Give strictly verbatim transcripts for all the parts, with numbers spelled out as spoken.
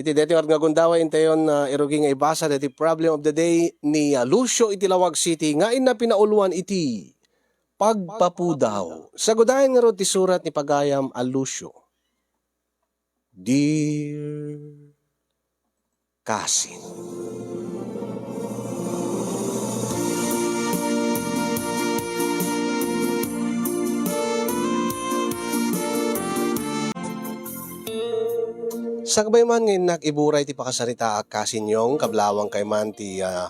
Ti daytoy nga gundaway intayon, ah, irugi nga ibasa daytoy problem of the day ni, ah, Lucio iti Laoag City nga inna pinauluan iti pagpapudaw. Sagudayen ngarud ti surat ni pagayam a Lucio. Dear Cousin. Sakbay man nga innak iburay ti pakasaritaak, Cousin Yong, kablawang kay man ti, ah,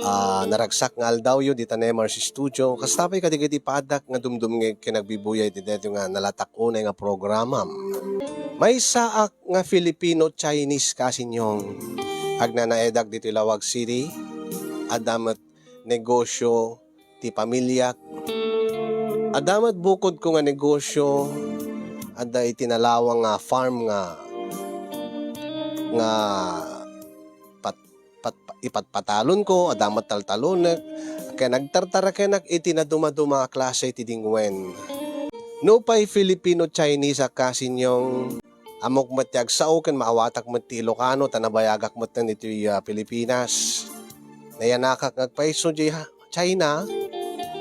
ah, naragsak nga aldawyo dita Nemars Studio. Kasta pay kadagiti padak nga dumdumngeg ken agbibuyay iti daytoy nga nalatak unay nga programam. Maysaak nga Filipino-Chinese, Cousin Yong. Agnanaedak ditoy Laoag City. Adda met negosyo ti pamiliak. Adda met bukodko nga negosyo. Adda iti nalawang nga farm nga, nga pat-, pat-, ipatpatalonko, adda met taltalonek. Ken agtartarakenak iti nadumaduma a klase ti dingwen. Nupay Filipino-Chinese a, Cousin Yong, ammok met ti agsao ken maawatak met ti Ilocano ta nabayagak metten iti, ah, Pilipinas. Nayanakak nga agpayso diay ha-, China,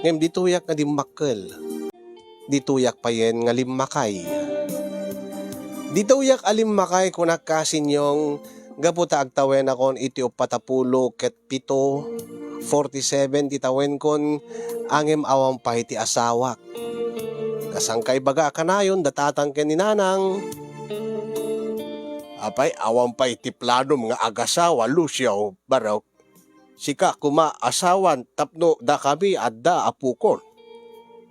ngem ditoyak nga dimmakkel. Ditoyak payen nga limmakay. Ditoyak a limmakay, kunak, Cousin Yong, gapu ta agtawenakon iti uppat a pulo ket pito, forty-seven ti tawenkon, ngem awan pay ti asawak. Kasangkaibaga a kanayon da tatang ken ni nanang. Apay, awan pay ti planom nga agasawa, Lucio, barok? Sika koma asawan tapno dakami adda apokon.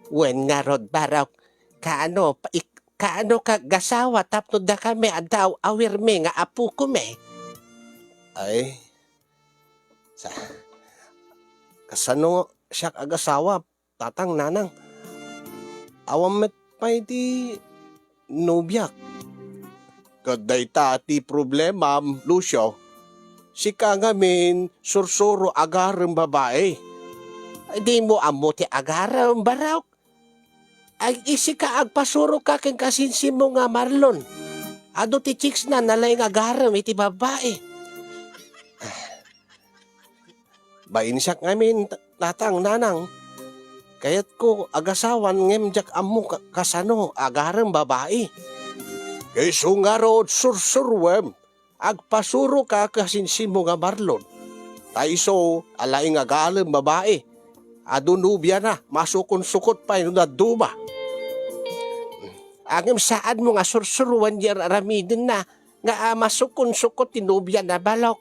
Wen ngarud, barok, kaano pa-, ik-, kaano ka agasawa tapno dakami adda aw-, awirmi nga apokami? Ay, sa-, kasano siak agasawa, tatang, nanang? Awan met pay ti nobiak. Ket dayta ti problemam, Lucio. Sika ngamin, sursuro agarem babai. Dimo ammo ti agarem, barok? Ay, isika agpasuroka ken kasinsinmo nga Marlon. Adu ti chicksna, nalaing agarem iti babai. Bainsiak ngamin, ta-, tatang, nanang. Kayatko agasawan ngem diak ammo ka-, kasano agarem babai. Isu ngarud, sursuruem, agpasuroka kasinsinmo nga Marlon. Ta isu a laing agalem babai, adu nobiana, masukotsukot pay no dadduma. Ngem saanmo nga sursuroen diay ar-, aramidenna nga, ah, masukotsukot ti nobiana, barok.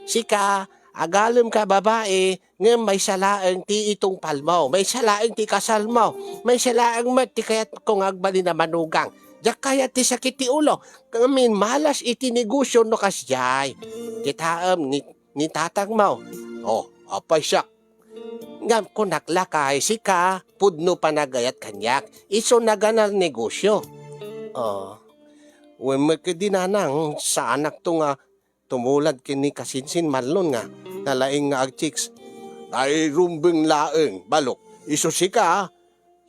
Sika, agalemka babai, ngem maysa laeng ti itungpalmo, maysa laeng ti kasalmo, maysa laeng met ti kayatko nga agbalin a manugang. Diak kayat ti sakit ti ulo, ngamin malas iti negosio no kasdiay. Kitaem ni, ni tatangmo. Oh, apay siak. Ngem kunak lakay, sika, pudno panagayat kaniak. Isu naganal negosio. Oh. Wen met ketdi, nanang, saanakto nga tumulad ken ni kasinsin Marlon nga nalaing nga agchicks. Ay, rumbeng laeng, barok. Isu sika,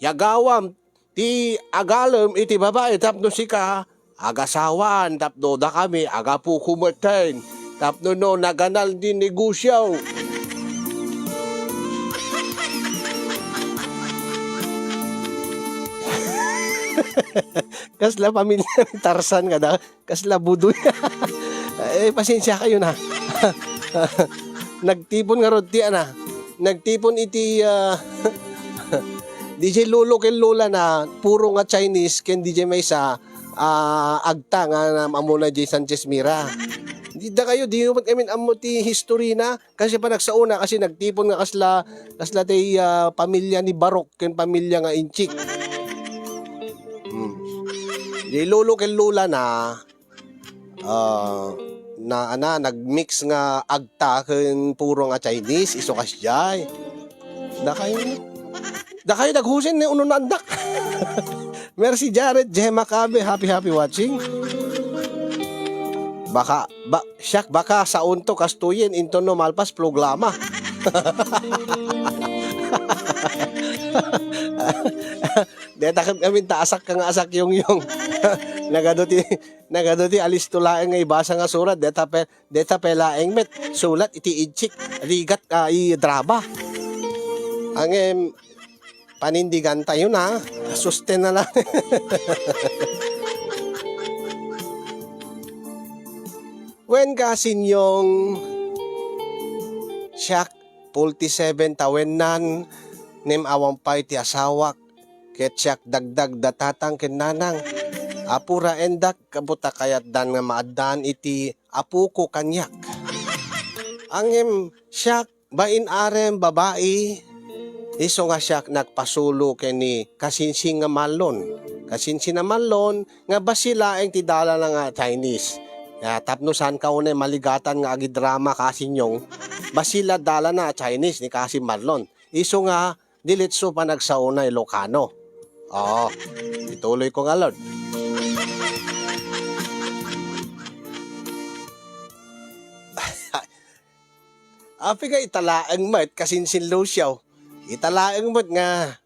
yagawam ti agalem iti babai tapno sika agasawaan tapno dakami agapoko metten tapno no naganal ti negosio. Kasla pamilya ni Tarzan kada Kasla budoy. Eh, pasensiakayon, ha. Nagtipon ngarud ti, ana, nagtipon iti, ah, D J lolo ken lola na, puro nga Chinese, ken D J maysa, ah, agta nga, na, ammo na D J Sanchez Mira. Di, dakayo, di met amin ammo ti history na. Kasi panagsaona, kasi nagtipon nga kasla, kasla ti, ah, pamilya ni Barok ken pamilya nga Inchik. Hmm. Di lolo ken lola na, ah, na, ana, nagmix nga agta ken puro nga Chinese, isu kasdiay. Dakayo, dakayo naghusin ni uno na andak. Merci, Jared, Gemma Cabe, happy, happy watching. Baka, ba, siak, baka saonto kastoyen inton no malpas programa. Deta ket amin ta asak ka nga asak yongyong. Nagadu ti, nagadu ti alisto laeng nga ibasa nga surat. Deta pe, deta pe laeng met. Sulat iti itsik. Rigat, ah, i drama. Ngem, panindigan tayo na. Susten na lang. Wen ka, sinyong, siak, forty-seven tawennan, ngem awan pay ti asawak, ket siak dagdag da tatang ken nanang. Apuraendak, gapu ta kayatdan nga maaddaan iti apoko kaniak. Ngem siak, bain arem babai, isu nga siak nagpasulo ken ni Kasinsin nga Marlon. Kasinsin a Marlon nga basi laeng ti dalana nga Chinese. Ya, tapno saan ka unay maligatan nga agidrama, Kasinyong, basi la dalana a Chinese ni Kasin Marlon. Isu nga diletso panagsaona Ilocano. Oo, ituloy ko ngarud. Apay nga ita laeng met, Kasinsin Lucio. Ita laeng met nga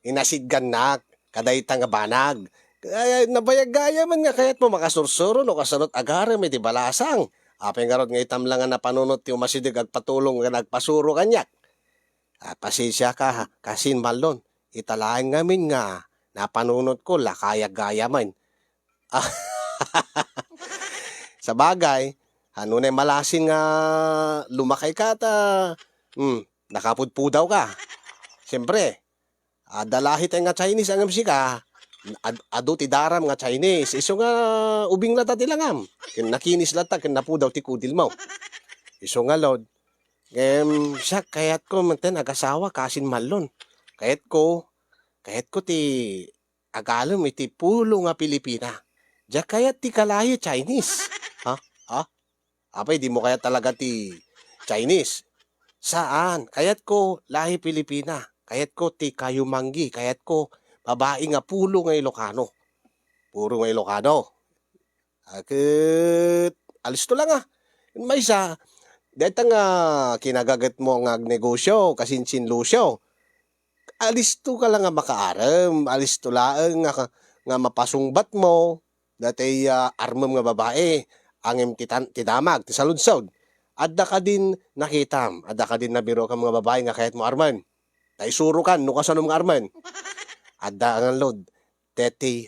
inasidgannak kadayta nga banag. Ay, nabayag gayam nga kayatmo makasursuro no kasanot agarem iti balasang. Apay ngarud nga itam la nga napanunot ti umasideg agpatulong nga nagpasuro kaniak. Ah, pasensiaka, Kasin Marlon. Ita laeng ngamin nga napanunotko, la kayak gayamen. Sabagay, nunay malasin nga lumakayka ta, hmm, nakapudpudawka. Siempre, adda lahi tay nga Chinese ngem sika, ad-, adu ti daram nga Chinese. Isu nga ubing la ta ti langam. Ken nakinis la ta, ken napudaw ti kudilmo. Isu ngarud, ngem siak, kayatko met ti agasawa, Kasin Marlon. Kayatko, kayatko ti agalem iti pulo nga Pilipina. Diak kayat ti kalahi Chinese. Ha? Ha? Apay, dimo kayat talaga ti Chinese? Saan. Kayatko lahi Pilipina. Kayatko ti kayo manggi. Kayatko babai nga pulo nga Ilocano. Puro nga Ilocano. Ah, ket alisto la nga. Maysa, dayta nga kinagagetmo nga agnegosio, Kasinsin Lucio. Alisto ka la nga makaarem, alisto laeng nga, nga mapasungbatmo, datay, ah, armem nga babai, ngem ti tan-, ti damag, ti saludsod. Adda kadin nakitam, adda kadin nabirokam nga babai nga kayatmo armen. Ta isurokan no kasanom nga armen. Adda ngarud, deti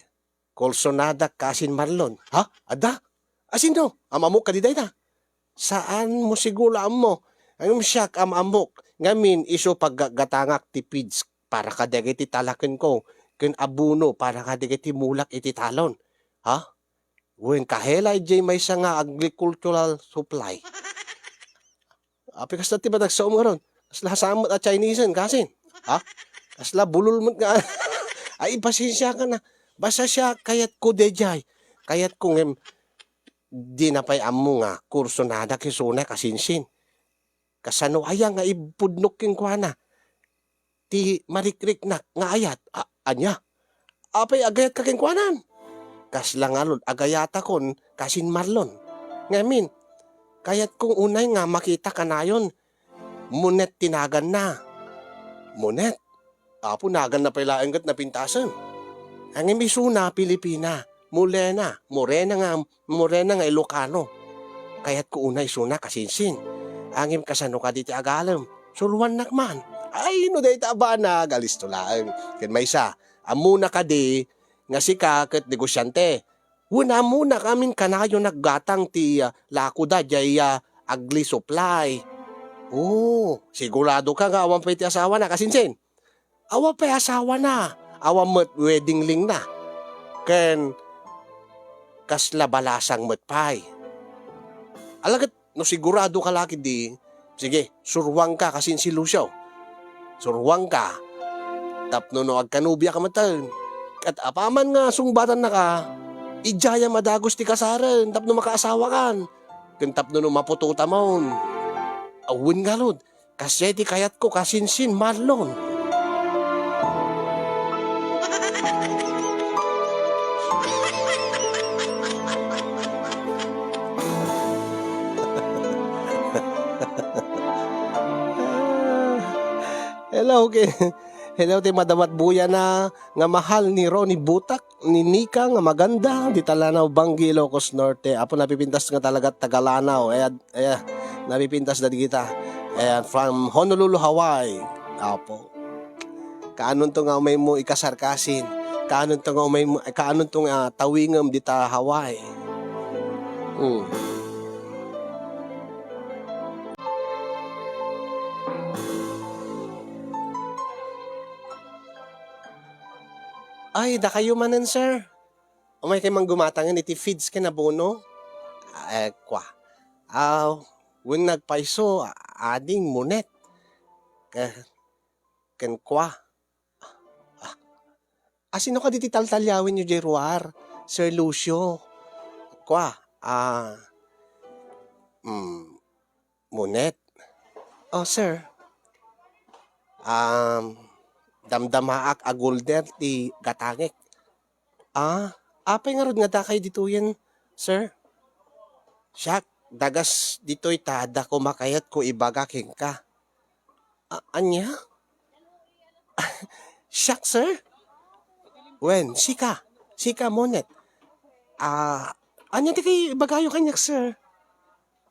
Kursonadak, Kasin Marlon. Ha? Adda? Asino? Am-ammok kadi dayta? Saanmo siguro ammo. Ngem siak, am-ammok. Ngamin, isu paggatgatangak ti feeds para kadagiti talakenko ken abono para kadagiti mulak iti talon. Ha? Wen, kahela idiay maysa nga agricultural supply. Apay, kasla ti matagsaom ngarud. Kasla saan met a Chinesen, Kasin. Ha? Kasla bulol met nga. Ay, pasensiaka na. Basta siak, kayatko daydiay. Kayatko ngem, dina pay ammo nga kursonadak isuna, Kasinsin. Kasano aya nga ipudnok kenkuana ti marikriknak nga ayat? A-, ania? Apay agayatka kenkuanan? Kasla ngarud agayatakon, Kasin Marlon. Ngamin, kayatkong unay nga makita kanayon. Monet ti naganna. Monet? Apo, naganna pay laeng ket napintasen. Ngem isuna, Pilipina. Mulena, morena nga, morena nga Ilocano. Kayatko unay isuna, Kasinsin. Ngem kasano kadi ti agalem? Suroannak man. Ay, no dayta a banag, alisto laeng. Ken maysa, ammona kadi nga sika ket negosiante? Wen, ammona, amin kanayon aggatang ti, ah, lakoda diay, ah, agri supply. Oh, siguradoka nga awan pay ti asawana, Kasinsin? Awan pay asawana, awan met wedding ringna. Ken kasla balasang met pay. Ala ket, no siguradoka la ketdi, sige, suroanka, Kasinsin Lucio. Suroanka. Tapno no agkanobiaka met, ket apaman nga sungbatannaka, idiayam a dagus ti kasaren tapno makaasawakan. Ken tapno no maputotamon. Awan ngarud, kasdiay ti kayatko, Kasinsin Marlon. Hello, Ki-, Hello ti madamat buyana nga mahal ni Ronnie Butak, ni Nika nga maganda, dita Lanao, Banggi, Ilocos Norte. Apo napipintas nga talaga taga Lanao. Eh, ad-, eh, napipintas da digita. Ayan, from Honolulu, Hawaii. Apo. Kaanonto nga umaymo ikasarkasin? Kaanonto nga umaymo, kaanonto nga tawingem dita Hawaii? Hmm. Ay, dakayo manen, sir. Umay kay manggumatangen iti feeds ken abono? Eh, kua. Ah, wen nagpayso, a-, ading munet. Ke-, ken kua. Ah, ah, sino kadi ti taltaliawenyo diay ruar, Sir Lucio? Kua, ah, mm, Munet. Oh, sir. Um, damdamaak a golder ti gatangek. Ah, apay ngarud nga adda kayo ditoyen, sir? Siak, dagas ditoy ta adda koma kayatko ibaga kenka. A-, ania? Siak, sir? Wen, sika. Sika, Monet. Ah, ania ti kay ibagayo kaniak, sir?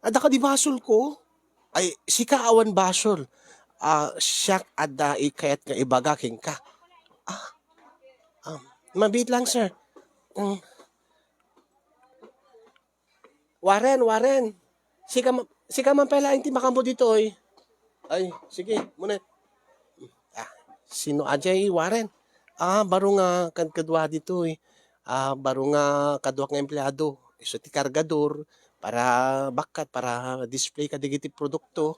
Adda kadi basolko? Ay, sika awan basol. Ah, siak adda i-, kayat nga ibaga kenka. Ah, um, mabiit lang, sir. Mm. Warren, Warren. Sika ma-, sika man pay laeng ti makammo ditoy. Ay, sige, Monet. Ah, sino a diay, Warren? Ah, baro nga kadkadua ditoy. Ah, baro nga kaduak nga empleado. Isu ti kargador para bakkat, para display kadagiti produkto.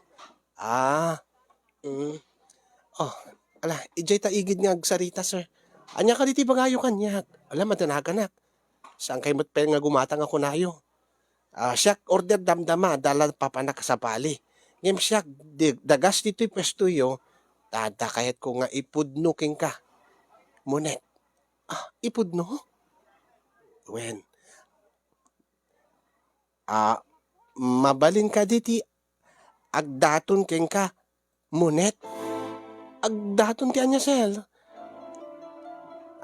Ah, mm. Oh, ala, idiay ta igid nga agsarita, sir. Ania kadi ti ibagayo kaniak? Ala, madanagan-ak. Saan kay met pay nga gumatang a kunayo? Ah, siak order damdama, adda la papanak a sabali. Ngem siak, di-, dagas ditoy puestoyo, ta adda kayatko nga ipudno kenka. Monet. Ah, ipudno? Wen. Ah, mabalin kadi ti agdaton kenka, Monet? Agdaton ti ania, sir?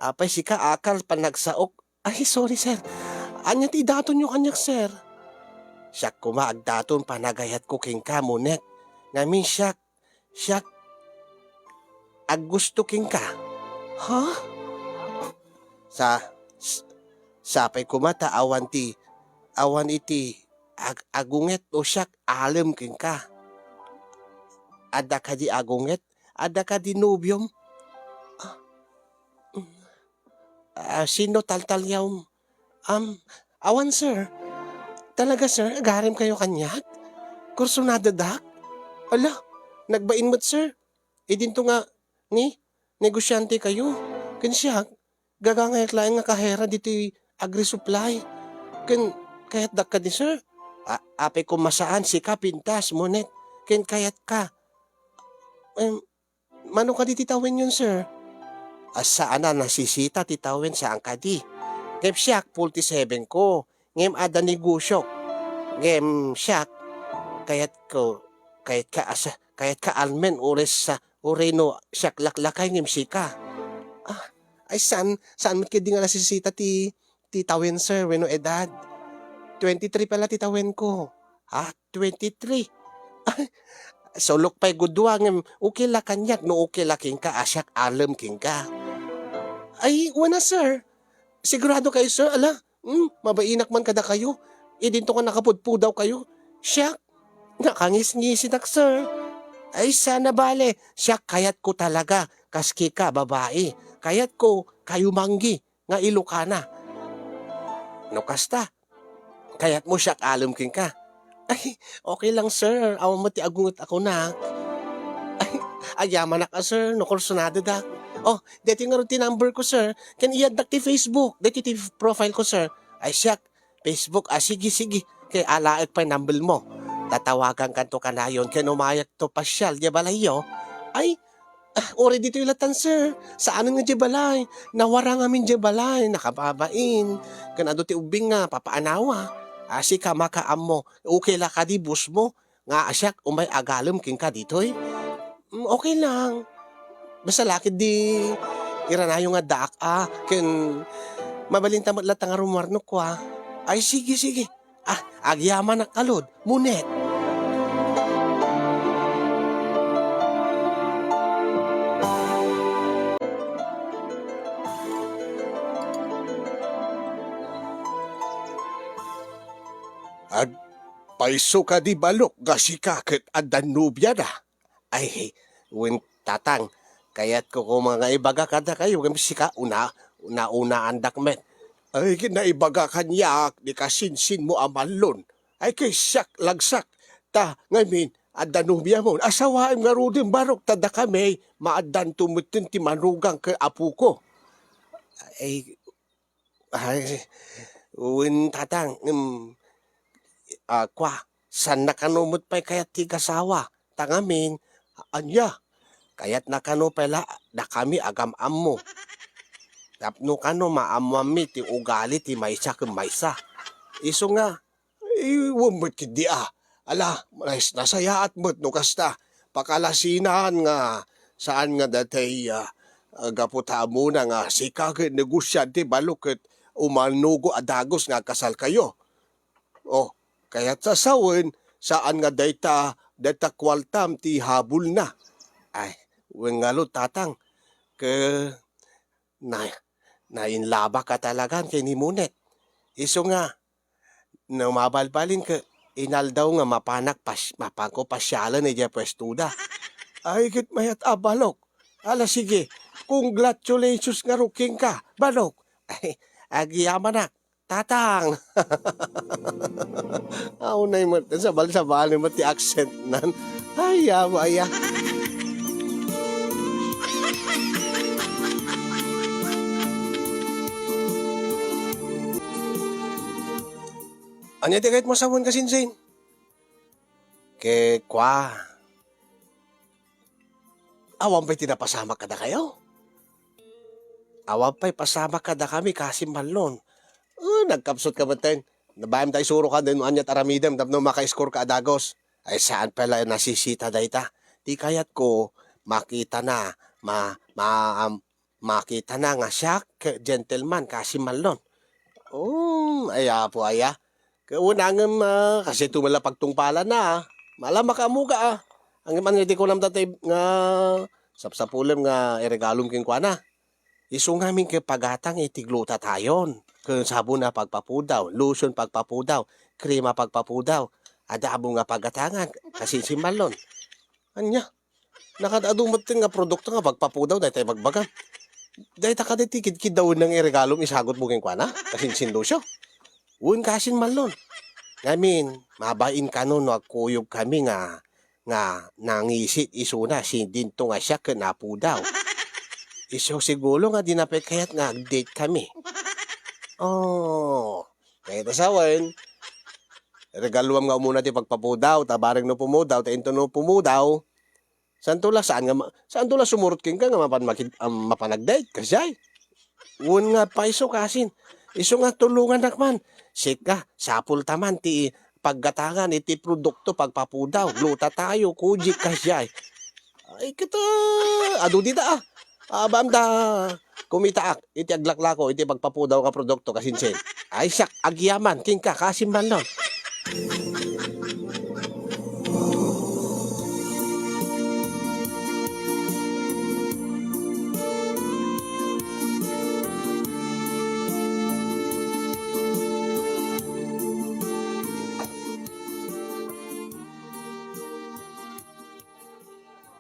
Apay sika, akal, panagsaok. Ay, sorry, sir. Ania ti idatonyo kaniak, sir? Siak koma agdaton panagayatko kenka, Monet. Ngamin siak, siak, aggusto kenka. Ha? Sa-, s-, sapay koma ta awan ti, awan iti ag-, agunget no siak alem kenka. Adda kadi agunget? Adda kadi nobiom? Ah, mm. Ah, sino taltaliawem? Um, awan, sir. Talaga, sir? Agarem kayo kaniak? Kursunadadak? Ala, nagbain met, sir. Idinto nga, ni, negosyante kayo. Ken siak, gagangayak laeng nga kahera ditoy agri-supply. Ken kayatdak kadi, sir? A-, apay koma saan, sika pintas, Monet. Ken kayatka. Em, mano kadi ti tawenyon, sir? A, saan a nasisita ti tawen, saan kadi. Ngem siak, forty-seven ko. Ngem adda negosyok. Ngem siak, kayatko, kayatka a sa-, kayatka almen, uray sa-, uray no siak laklakay ngem sika. Ah, ay saan, saan met kadi nga nasisita ti, ti tawen, sir, wenno edad? Twenty-three pala ti tawenko. Ah, twenty-three. Ay, sulok pay gudua ngem okay la kaniak no okay la kenka a siak alem kenka. Ay, wen a, sir. Sigurado kayo, sir? Ala, hmm, mabainak man kadakayo. Idinto nga nakapudpudaw kayo. Siak, nakangisngisinak, sir. Ay, saan a bale. Siak kayatko talaga. Kas kika, babai. Kayatko, kayo manggi nga Ilokana. No kasta, kayatmo siak alem kenka? Ay, okay lang, sir. Awan met ti agunget a kunak. Ay, agyamanak a, sir, no kursunadadak. Oh, deti ngarud ti number ko, sir. Ken iaddak ti Facebook. Deti ti profile ko, sir. Ay, siak. Facebook. Ah, sige, sige. Kay alaek pay number mo. Tatawagankanto kanayon ken umayakto pasial diay balayyo. Ay, ah, uray ditoy latan, sir. Saanen nga diay balay. Nawarang amin diay balay. Nakababain. Ken adu ti ubbing nga papaanawa. Ah, sika makaammo. Okay la kadi boss mo nga siak umay agalem kenka ditoy? Mm, okay lang. Basta la ketdi iranayo nga addaak a, ken mabalinta met latta nga rummuar no kua. Ay, sige, sige. Ah, agyamanak ngarud, Monet. Agpayso kadi, balok, nga sika ket adda nobiana? Ay, wen, tatang, kayatko koma nga ibaga kadakayo, ngem sika, una, naunaandak met. Ay, naibaga kaniak ni kasinsinmo a Marlon. Ay, ket siak, lagsak, ta ngamin, adda nobiamon. Asawaem ngaruden, barok, ta dakami, maaddanto metten ti manugang ken apoko. Ay, Ay, wen, tatang, em, a, kua, saanna kano met pay kayat ti agasawa? Ta ngamin, ania? Kayatna kano pay la dakami agam-ammo. Tapno kano maammoanmi ti ugali ti maysa ken maysa. Isu nga, Ay, wen met ketdi a. Ala, nas-, nasayaat met no kasta. Pakalasinan nga saan nga datay, a, a, gapu ta ammona nga sika ket negosiante, balok, ket umanugo a dagus nga agkasalkayo. O, kayat a sawen, saan nga dayta, dayta kuartam ti habulna. Ay, wen ngarud, tatang, ket na-, nainlabak a talagan ken ni Monet. Isu nga, no mabalbalin ket inaldaw nga mapanak pas-, mapanko pasialen idiay puestoda. Ay, ket mayat a, balok. Ala, sige, congratulations ngarud kenka, balok. Ay, agyamanak, tatang. Aw, nay met, sabal-sabali met ti accent nan. Ay, amo aya. Ania ti kayatmo a sawen, kasinsin? Ket kua, awan pay ti napasamak kadakayo? Awan pay pasamak kadakami, kasin Marlon. O, nagkapsutka metten. Nabayam ta isurokan no aniat aramidem tapno maka-score ka a dagus. Ay, saan pay la nasisita dayta. Ti kayatko, makitana, ma-, ma-, am-, makitana nga siak ket gentleman, kasin Marlon. O, ay, apo aya. Ket una ngem, a, kasdiay met la pagtungpalanna, a. Ala, makaammoka, a. Ngem ania ti kunam dayta nga sapsapulem nga iregalom kenkuana? Isu ngamin ket pagatang iti glutatione, ken sabon a pagpapudaw, lotion pagpapudaw, krema pagpapudaw, adda ammom nga pagatangan, kasinsin Marlon. Ania? Nakaad-adu metten nga produkto nga pagpapudaw dayta ibagbagam. Dayta kadi ti kidkiddawenna nga iregalom, isagutmo kenkuana, kasinsin Lucio? Wen, kasin Marlon. Ngamin, mabain kano no agkuyogkami nga, nga nangisit isuna, sino dinto nga siak ket napudaw. Isu siguro nga dina pay kayat nga ag-date kami. O, kayat a sawen, regaluam nga umuna ti pagpapudaw, ta bareng no pumudaw, ta intono pumudaw, saanto la, saan nga ma-, saanto la sumurot kenka nga mapan makid-, am, mapan ag-date, kasdiay? Wen nga pay isu, kasin. Isu nga tulongannak man. Sika, sapulta man ti paggatangan iti produkto pagpapudaw, glutathione, kojic, kasdiay. Ay, ket, a, adu dita, a. Abaam ta kumitaak iti aglaklako iti pagpapudaw nga produkto, kasinsin. Ay, siak, agyaman kenka, kasin Marlon.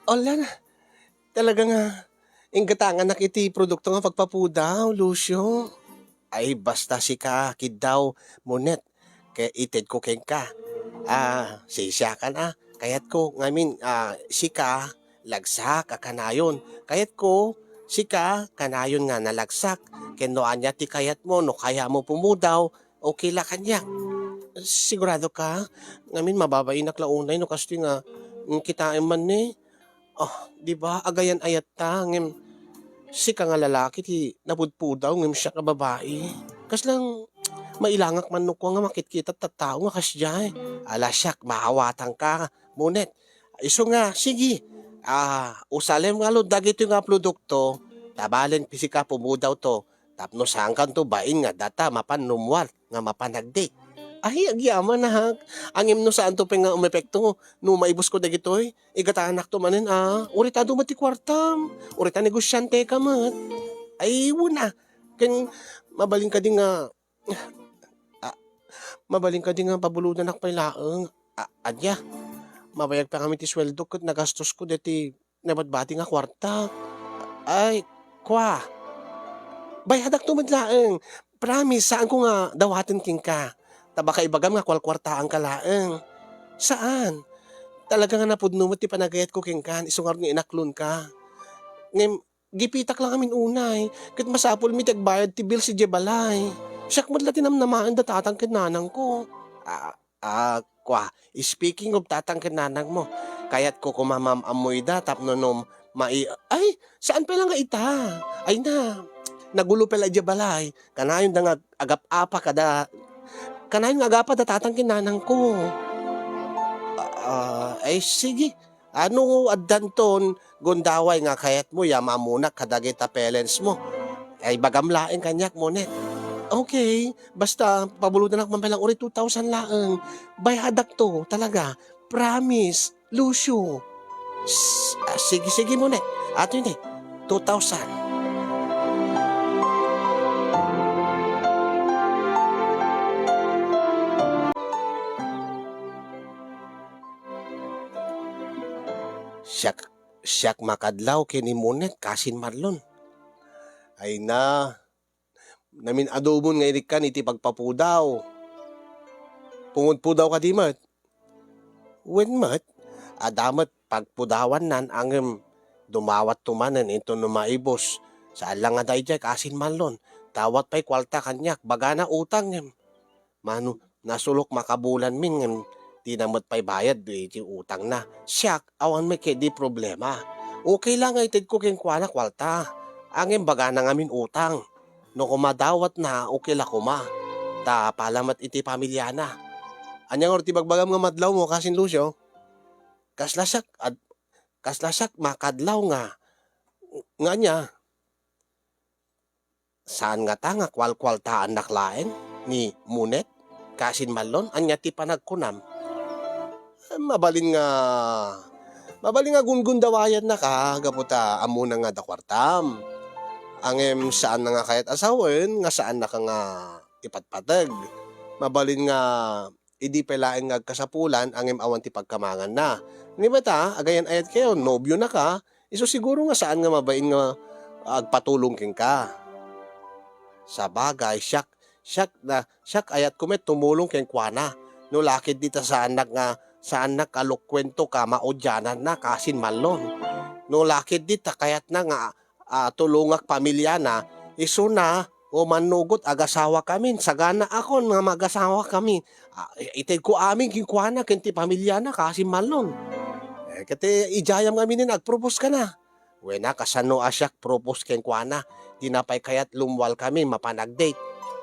Ala, talaga nga inggatangannak iti produkto nga pagpapudaw, Lucio. Ay, basta sika, kiddaw, Monet, ket itedko kenka. A, sisiakan a, kayatko ngamin, a, sika, lagsak a kanayon. Kayatko, sika, kanayon nga nalagsak. Ken no ania ti kayatmo, no kayatmo pumudaw, okay la kaniak. Sigurado ka? Ngamin mababainak la unay no kastoy nga, mm, kitaem man ni. O, di ba, agayan-ayatta, ngem sika nga lalaki ti napudpudaw, ngem siak a babai. Kasla mailangak man no kua nga makitkita ti tattao nga kasdiay. Ala, siak, maawatanka, Monet. Isu nga, sige. Ah, usalem ngarud dagitoy nga produkto, ta balen pay sika pumudawto, tapno saankanto bain nga data mapan rummuar nga mapan agdate. Ay, agyamanak. Ngem no saanto pay nga umepekto, no maibusko dagitoy, igatanakto manen a, uray ta adu met ti kuartam, uray ta negosianteka met. Ay, wen a, ken mabalin kadi nga, ah, mabalin kadi nga pabulodanak pay laeng. A-, ania? Mabayag pay ngamin ti sueldok ket nagastosko daytoy nabatbati nga kuarta. Ay, kua. Bayadakto met laeng. Promise, saanko nga dawaten kenka. Ta baka ibagam nga kualkuartaanka laeng. Saan. Talaga nga napudno met ti panagayatko kenka, isu ngarud nga inaklonka. Ngem, gipitak la ngamin unay, ket masapulmi ti agbayad ti bills idiay balay. Siak met la ti namnamaen da tatang ken nanangko. Ah, Ah, kua, speaking of tatang ken nanangmo, kayatko koma maam-ammoyda tapno no mai-, ay, saan pay la nga ita? Ay na, nagulo pay la idiay balay. Kanayonda nga agap-apa kada, kanayon nga agapa da tatang ken nanangko. Ah, ay, sige. A, no addanton gundaway nga kayatmo ya maamunak kadagita parents mo, ay, ibagam laeng kaniak, Monet. Okay, basta pabulodanak man pay lang uray two thousand laeng. Bayadakto, talaga. Promise, Lucio. S-, ah, sige, sige, Monet. Ato ini, two thousand. Siak, siak makadlaw ken ni Monet kasin Marlon. Ay na, namin-adumon nga inikkan iti pagpapudaw. Pungod pudaw kadi met? Wen met, adda met pagpudawannan, ngem dumawatto manen inton no maibus. Saan la nga daydiay kasin Marlon. Dawat pay kuarta kaniak, bagana utang, ngem Mano, nasulok makabulan min ngem dina met pay bayad iti utangna. Siak, awan met ketdi problema. Okay la nga itedko kenkuana kuarta. Ngem bagana ngamin utang. No koma dawatna, okay la koma. Ta para met iti pamiliana. Ania ngarud ti bagbagam nga madlawmo, kasin Lucio? Kasla siak, ad-, kasla siak makadlaw nga, nga ania? Saan ngata nga kualkualtaannak laeng ni Monet? Kasin Marlon, ania ti panagkunam? Mabalin nga, mabalin nga gungundawayannaka gapu ta ammona nga adda kuartam. Ngem saan nga kayat a sawen nga saannaka nga ipatpateg. Mabalin nga idi pay laeng nga agkasapulan, ngem awan ti pagkamanganna. Ngem ita, agayan-ayatkayo, nobionaka, isu siguro nga saan nga mabain nga agpatulong kenka. Sabagay, siak, siak na, siak ayatko met tumulong kenkuana. No laked dita saannak nga, saannak a lukuentoka, maudiananna, kasin Marlon. No laked dita kayatna nga, ah, tulongak pamiliana, isuna, o mannugot, agasawakamin, saganaakon nga magasawakami. Ah, itedko amin kenkuana ken ti pamiliana, kasin Marlon. Eh, ket, eh, idiayam ngamin nga agpropose kana. Wen a, kasano a siak propose kenkuana? Dina pay kayat lummuarkami mapan agdate.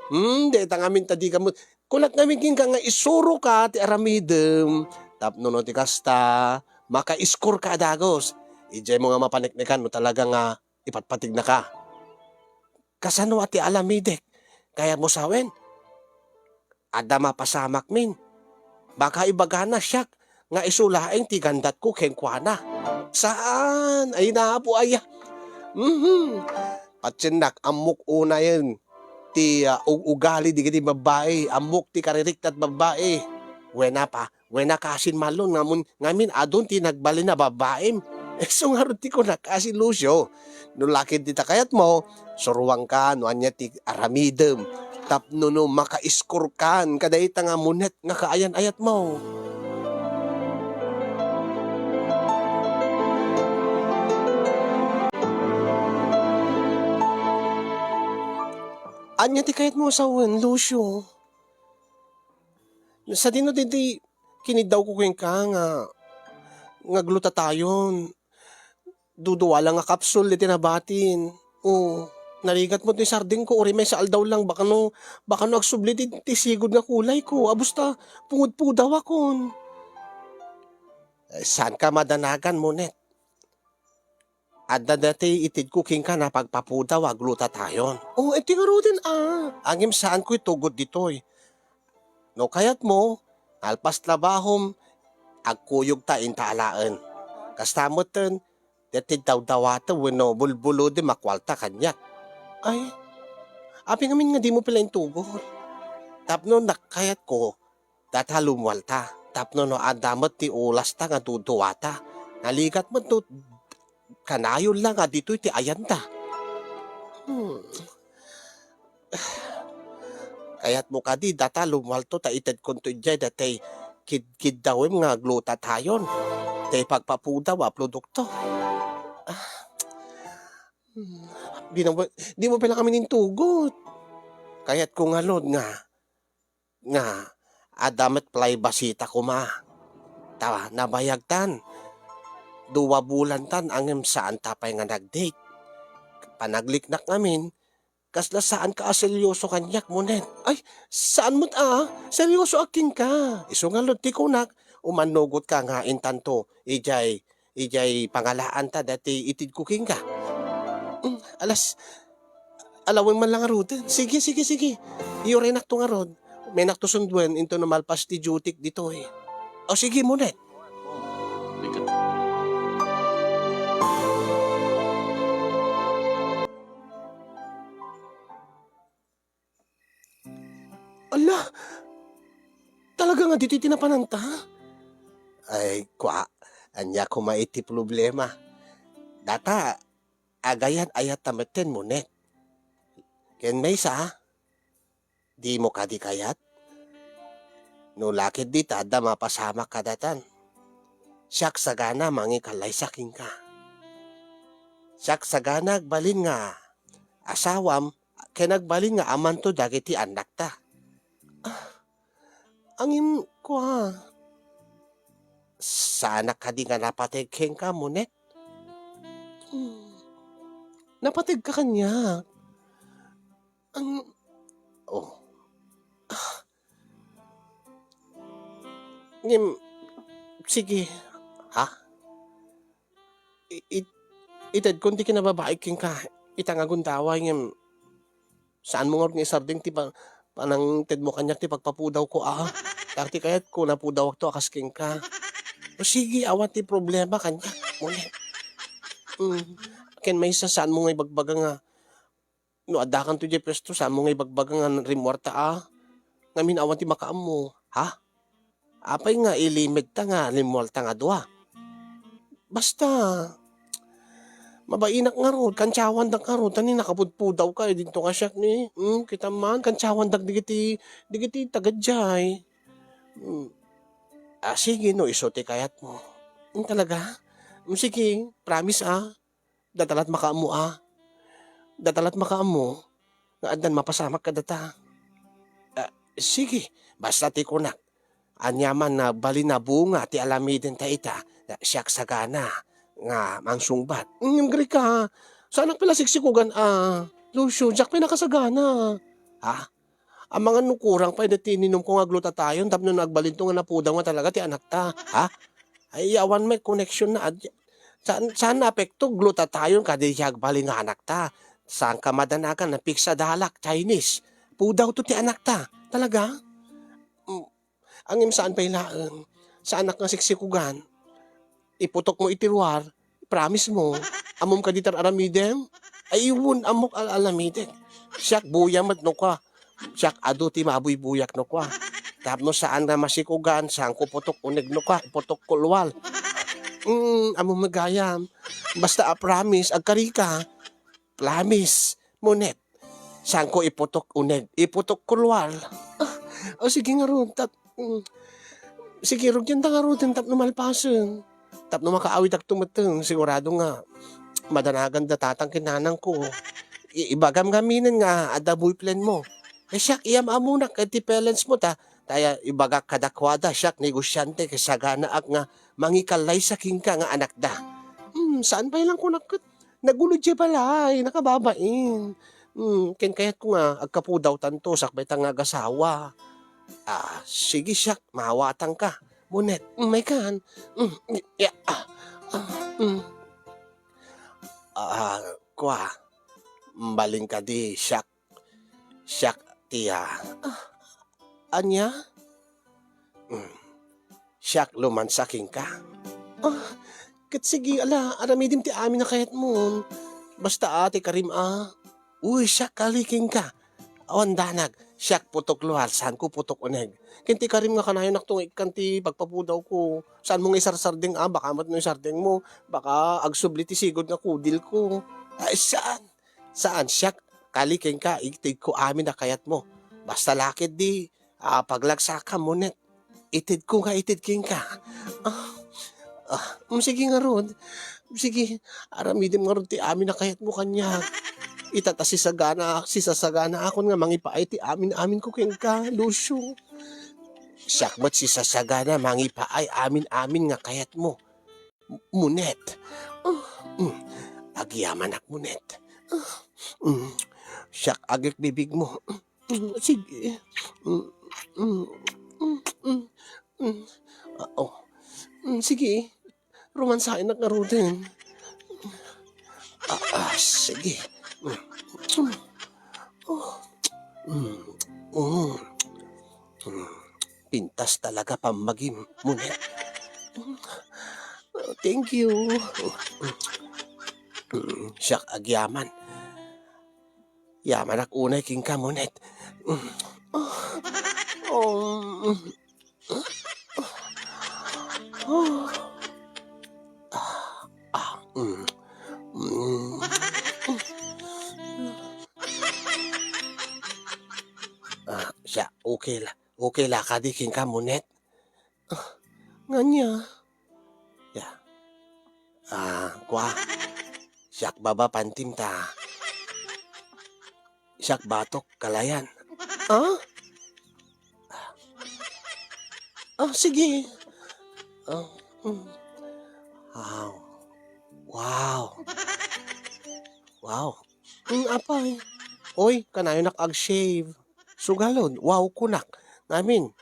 Hmm, dayta ngamin ta dika met. Kunak ngamin kenka nga isuroka ti aramidem. Tapno no ti kasta, maka-score ka a dagus. Idiaymo nga mapaneknekan no talaga nga ipatpatignaka. Kasano a ti aramidek? Kayatmo sawen? Adda mapasamakmin. Baka ibagana siak nga isu laeng ti gandatko kenkuana. Saan? Ay, napo aya. Mhm. Patiennak, ammok unayen ti, ah, ug-ugali dagiti babbai. Ammok ti kaririktat babbai. Wen a pa, Wen a, kasin Marlon, ngamon-, ngamin adun ti nagbalin a babbaim. Isu ngarud ti kunak, kasin Lucio, no laked dita kayatmo, suroanka no ania ti aramidem. Tapno no maka-score kan, kadayta nga Monet nga kaayan-ayatmo. Ania ti kayatmo a sawen, Lucio? Sadino daydi kiniddawko kenka nga, nga glutatayon? Dudua la nga kapsul daydi nabatin. O, narigat met ti sardingko, uray maysa aldaw lang, baka no, baka no agsubli ti, ti sigud nga kulayko. Abus ta, pungod pudawakon. Eh, saanka madanagan, Monet? Adda daytoy itedko kenka nga pagpapudaw a glutatayon. Oh, iti ngaruden, ah. Ngem saanko itugod ditoy. No kayatmo, nalpas trabahom, agkuyogta inta alaen. Kasta metten, daytoy dawdawatem wenno bulbulodem a kuarta kaniak. Ay, apay ngamin nga dimo pay la intugod? Tapno nakayatko, data lumualta. Tapno no adda met ti olasta nga duduata, naligat met no kanayon la nga ditoy ti ayanda. Hmm. Kayatmo kadi, data lumualto ta itedkonto idiay daytoy kidkiddawem nga glutatayon, ti pagpapudaw a produkto. Ah. Hmm. Di na, di mo pala kami nintugot. Kayatko ngarud nga nga adda met privacyta koma. Ta nabayagtan. Dua bulantan ngem saanta pay nga nag-date. Panagliknak ngamin, kasla saanka a seryoso kaniak, Monet. Ay, saan met a? Seryosoak kenka. Isu ngarud ti kunak, umannugotka nga intanto idiay Idiay pangalaanta daytoy itedko kenka. Mm, alas, alawen man la ngaruden. Sige, sige, sige. Iurinakto ngarud. Maynakto sunduen intono malpas ti dutyk ditoy. O sige, Monet. Ala! Talaga nga ditoy ti napananta? Ay, kua, ania koma iti problema? Data, agayat-ayatta metten, Monet. Ken maysa, dimo kadi kayat? No la ket dita, adda mapasamak kadatan. Siak sagana mangikallaysa kenka. Siak sagana agbalin nga asawam, ken agbalin nga amanto dagiti annakta. Ah, ngem kua, saanak kadi nga napateg kenka, Monet? Hmm. Napategka kaniak. Ang, oh. Ah. Ngem, sige. Ha? I-, it-, itedkon ti kinababaik kenka ita nga gundaway, ngem saanmo ngarud nga isardeng ti pa-, panangtedmo kaniak ti pagpapudawko, a? Ta ti kayatko, napudawakto a kas kenka. O sige, awan ti problema kaniak, Monet. Mm. Ken maysa, saanmo nga ibagbaga nga no addakanto diay puesto, saanmo nga ibagbaga nga rimmuarta a? Ngamin awan ti makaammo, ha? Apay nga ilimedta nga rimmuarta nga dua? Basta, mabainak ngarud, kantiawandak ngarud, ta ni nakapudpudawka, idinto nga siak ni, hmm, kita man, kantiawandak dagiti, dagiti taga diay. Hmm. Ah, sige, no isu ti kayatmo. Hmm, talaga? Hmm, sige, promise, ah. Data la't makaammo a. Data la't makaammo nga addan mapasamak kadata. Ah, sige, basta ti kunak, aniaman nga balin a bunga ti alamiden ta ita, siak sagana nga mangsungbat. Ngem, Grika, saanak pay la siksikogan a lotion, siak pay nakasagana. Ha? Amangan no kurang pay daytoy ininumko nga glutathione tapno no agbalinto nga napudaw nga talaga ti anakta, ha? Ay, awan met connection na adi-, saan, saan naapekto glutathione kadi ti agbalin nga anakta? Saanka madanagan, napigsa dalak, Chinese. Pudawto ti anakta. Talaga? Mm. Ngem saan pay laeng. Saanak nga siksikogan. Iputokmo iti ruar, promise mo, ammom kadi ti ar-aramidem? Ay, wen, ammok al-, aramidek. Siak, buya met no kua. Siak, adu ti mabuybuyak no kua. Tapno saan nga masikogan, saanko putok uneg no kua, putok kulwal. Mm, ammom met gayam. Basta a promise, agkarika. Promise, Monet. Saanko iputok uneg, iputok kulwal. Ah, o sige ngarud, tap-, mm. Sige, rugianta ngaruden tapno malpasen. Tapno makaawidakto metten, sigurado nga madanagan da tatang ken nanangko. I-, ibagam ngaminen nga adda boyfriend mo. Eh, siak, iyam-ammonak iti parents mo, ta, ta ibagak kadakuada, siak, negosyante, ket saganaak nga mangikallaysa kenka nga anakda. Hmm, saan pay lang kunak ket Nagulo diay balay, nakababain. Hmm, ken kayatko nga agkapudawtanto sakbay ta nga agasawa. Ah, sige siak, maawatanka. Monet, hmm, maykan. Hmm, ya, ah, ah, hmm. Ah, kua, balin kadi siak, siak ti, ah, ah, ania? Hmm. Siak lumansa kenka. Ah, ket sige, ala, aramidem ti amin a kayatmon. Basta, ah, ti karim, ah. Uy, siak kali kenka. Awan danag, siak putok luar, saanko putok uneg. Ken ti karim nga kanayonak tunga ikkan ti pagpapudawko. Saanmo nga isarsardeng, ah, baka met no isardengmo, baka agsubli ti sigud nga kudilko. Ay, saan? Saan, siak kali kenka, itedko amin a kayatmo. Basta la ketdi, ah, paglagsakam, Monet. Itedko nga ited kenka. Ah, ah, mm, sige ngarud. Sige, aramidem ngarud ti amin a kayatmo kaniak. Ita ta sisagana, sisasaganaakon nga mangipaay ti amin-aminko kenka, Lucio. Siak met sisasagana mangipaay amin-amin nga kayatmo, Monet. Ah, mm, agyamanak, Monet. Ah, mm, siak agikbibigmo. Mm, sige. Mm, mm, mm, mm, mm. Ah, oh. Mm, sige. Romansaennak ngaruden. Ah, ah, sige. Mm, mm. Oh. Mm, mm. Mm. Pintas talaga pammagim, Monet. Mm. Oh, thank you. Mm, siak agyaman. Yamanak unay kenka, Monet. Mm. Oh. Oh. Oh. Ah, ah, mm. Mm. Ah, siak, okay la. Okay la kadi kenka, Monet? Ah, ngania? Ya. Ah, kua. Siak baba pantim ta. Siak batok kalayan. Ah? Ah, sige. Ah, mm. Wow. Wow. Wow. Mm, apay. Oy, kanayonak ag-shave. Sugalon, wow kunak. Ngamin,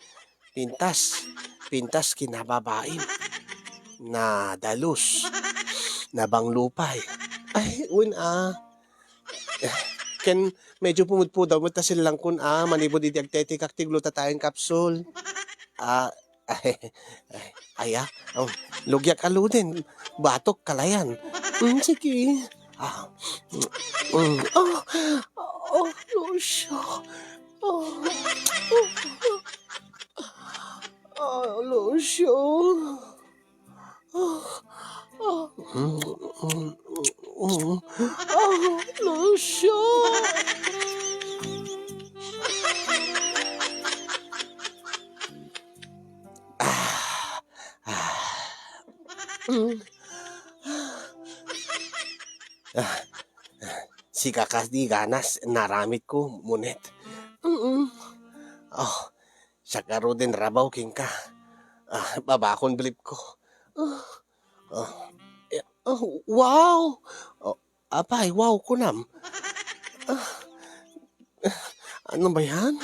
pintas. Pintas kinababain. Nadalus. Nabanglupay. Ay, wen, ah. Ken medyo pumudpudaw met ta sillangkon, ah, manipud idi agtetekak ti glutathione capsule. Ah, ay, ay, aya, oh, lugiak aluden, batok kalayan. Mm, sige. Ah, mm, oh, oh, Lucio. Oh, oh, oh, Lucio. Ah, ah, mm, mm, mm, ah, Lucio. Ah, ah. Mm. Ah, ah. Sika kadi ganas, naramidko, Monet. Mm. Oh, siak ngaruden rabaw kenka. Ah, babakon bilibko. Ah, ah, eh, ah, wow! Oh, apay, wow, kunam. Ah, ah, ano ba yan?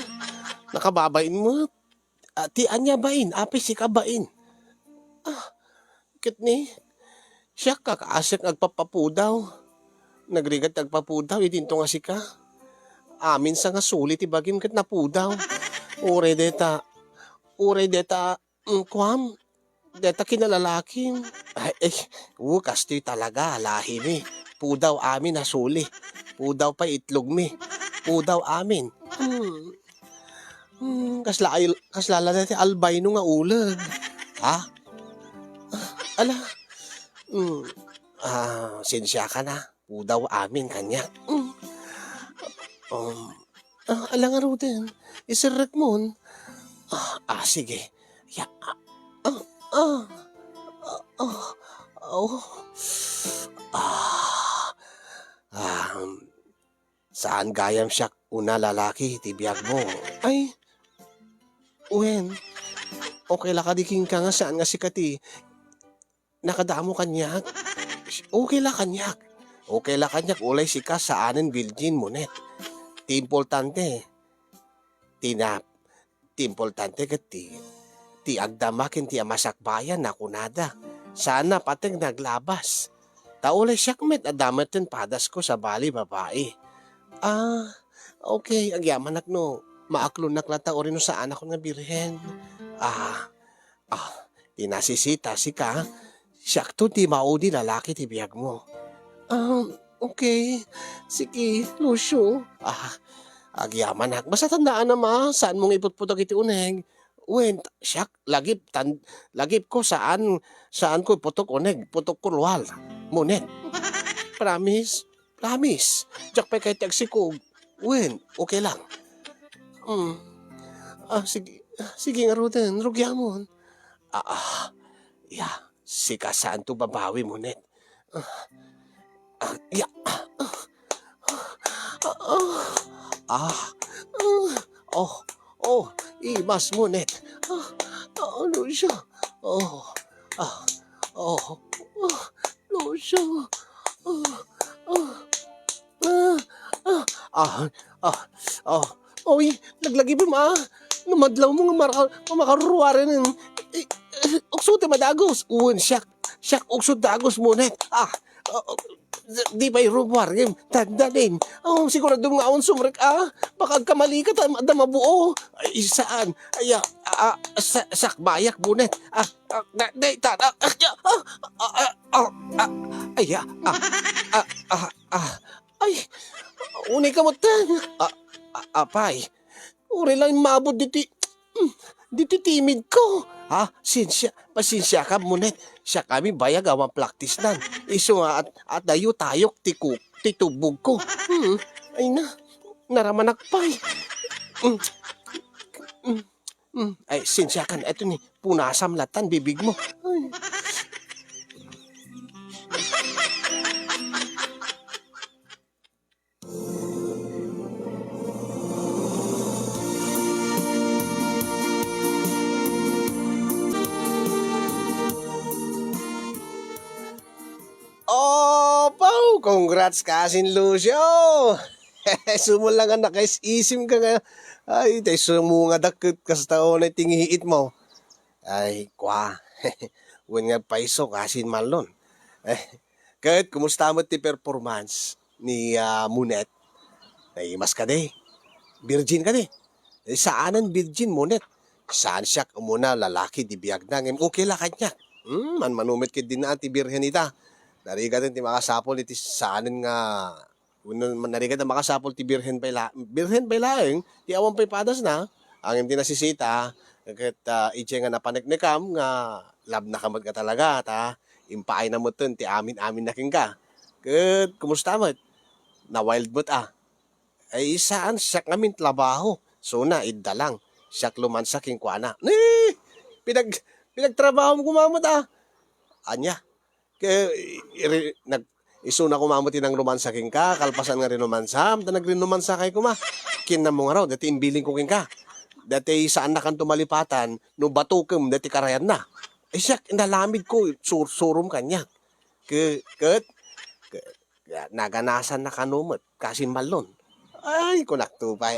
Nakababain met. Ah, ti ania bain? Apay, sika bain. Ah, ket ni, siak kakaasiak nga agpapapudaw. Nagrigat ti agpapudaw, idinto nga sika. Amin sa nga suli ti bagim ket napudaw. Uray deta, uray deta, mm, kuam, deta kinalalakim. Ay, eh, u, kastoy talaga, lahimi. Pudaw amin a suli. Pudaw pay itlogmi. Pudaw amin. Hmm. Hmm, kasla ay-, kasla la ti albino nga uleg. Ha? Ah, ala. Hmm. Ah, sensiakan a. Pudaw amin kaniak. Hmm. Um, ah, ala ngaruden. Iserrekmon. Ah, ah, sige. Ya, ah, ah, ah, ah, oh. Ah, um, Saan gayam siak una lalaki ti biagmo. Ay, wen, okay la kadi kenka nga saan nga sika ti nakadamo kaniak? Okay la kaniak. Okay la kaniak, ulay sika saanen virgin, Monet. Ti importante, ti na-, ti importante ket ti, ti agdama ken ti amasakbayan, nakunada. Saan a pateng naglabas. Ta ulay siak met, adda met ti padasko, sabali babai. Ah, okay, agyamanak no maaklonnak latta uray no saanakon nga birhen. Ah, ah, ti nasisita, sika, siakto ti maudi lalaki ti biagmo. Ah, okay. Sige, Lucio. Ah, agyamanak. Basta tandaan, ama, saanmo nga iputputok iti uneg. Wen, siak, lagip, tan-, lagipko, saan, saanko iputok uneg, putokko lual. Munet. Promise? Promise. Diak pay kayat ti agsikog. Wen, okay lang. Hmm. Ah, sige, sige ngaruden, rugiamon. Ah, ah. Ya, sika saanto babawi, Munet. Ah, ah, ya. Ah, ah, ah, ah, oh, oh, imas, Munet. Ah, ah, Lucio. Oh, ah, oh, ah, Lucio. Ah, ah. Ah, ah, ah, ah. Oy, laglagipem, ah. No madlawmo nga mara-, nga makaruruaren, eh, eh, uksotem a dagus. Wen, siak, siak uksot dagus, Munet. Ah, ah, ah, di pay ruruar, em, dandanin. Oh, siguradom nga awan sumrek, ah. Baka agkamalika ta, ta mabuo. Ay, saan? Ay, ah, ah, sa-, sakbayak, Munet. Ah, ah, na, na, ta, ah, ah, ah, ah, ah, ah, ah, ay, ah, ah, ah, ah, ah. Ay, unay ka met. Ah, ah, apay. Uray lang mabut diti, mm, diti timidko. Ha? Sinsia, pasinsiakam, Munet. Siak kami bayag a maplaktisnan. Isu nga at, at dayo tayok ti ku-, ti tubogko. Hmm, ay na. Naramanak pay. Mm, mm, mm. Ay, sinsiakan. Eto ni, punasam latan bibigmo. Ay. Apaw, congrats, Kasin Lucio! Sumol lang nga nakais-isim ka nga. Ay, tay sumungadak ket kasta unay ti ngiit mo. Ay, kwa. Wen nga payso, Kasin Marlon. Eh, ket kumusta met ti performance ni, ah, Munet? Naimas kadi? Virgin kadi? Eh, saanen virgin, Munet. Saan siak umuna lalaki di biagna, ngem okay la kaniak. Hmm, manmano met ket dinaan ti birhen ita. Narigaten ti makasapul iti saanen nga wenno narigat a makasapul ti birhen pay la-, birhen pay laeng ti awan pay padasna, ngem ti nasisita, ket, ah, idiay nga napaneknekam nga love na ka met nga talaga, ta impaayna metten ti amin-aminna kenka. Ket kumusta met? Na-wild met, a. Ay, saan, siak ngamin trabaho. Suna, idda lang. Siak lumansa kenkuana. Ni! Pinag-, pinagtrabahom koma met, a. Ania? Ke-, iri-, nag-, isuna koma met ti nangrumansa kenka, kalpasan nga rinumansam, ta nagrinumansa kay koma. Kinnam mo ngarud, dati imbiling ko kenka. Dati saannakanto malipatan, no batukem, dati karayanna. Ay, siak, nalamid ko, sur-, surom kaniak. Ke-, ket, ke-, Ya, naganasan na kano met, Kasin Marlon. Ay, kunak to pay.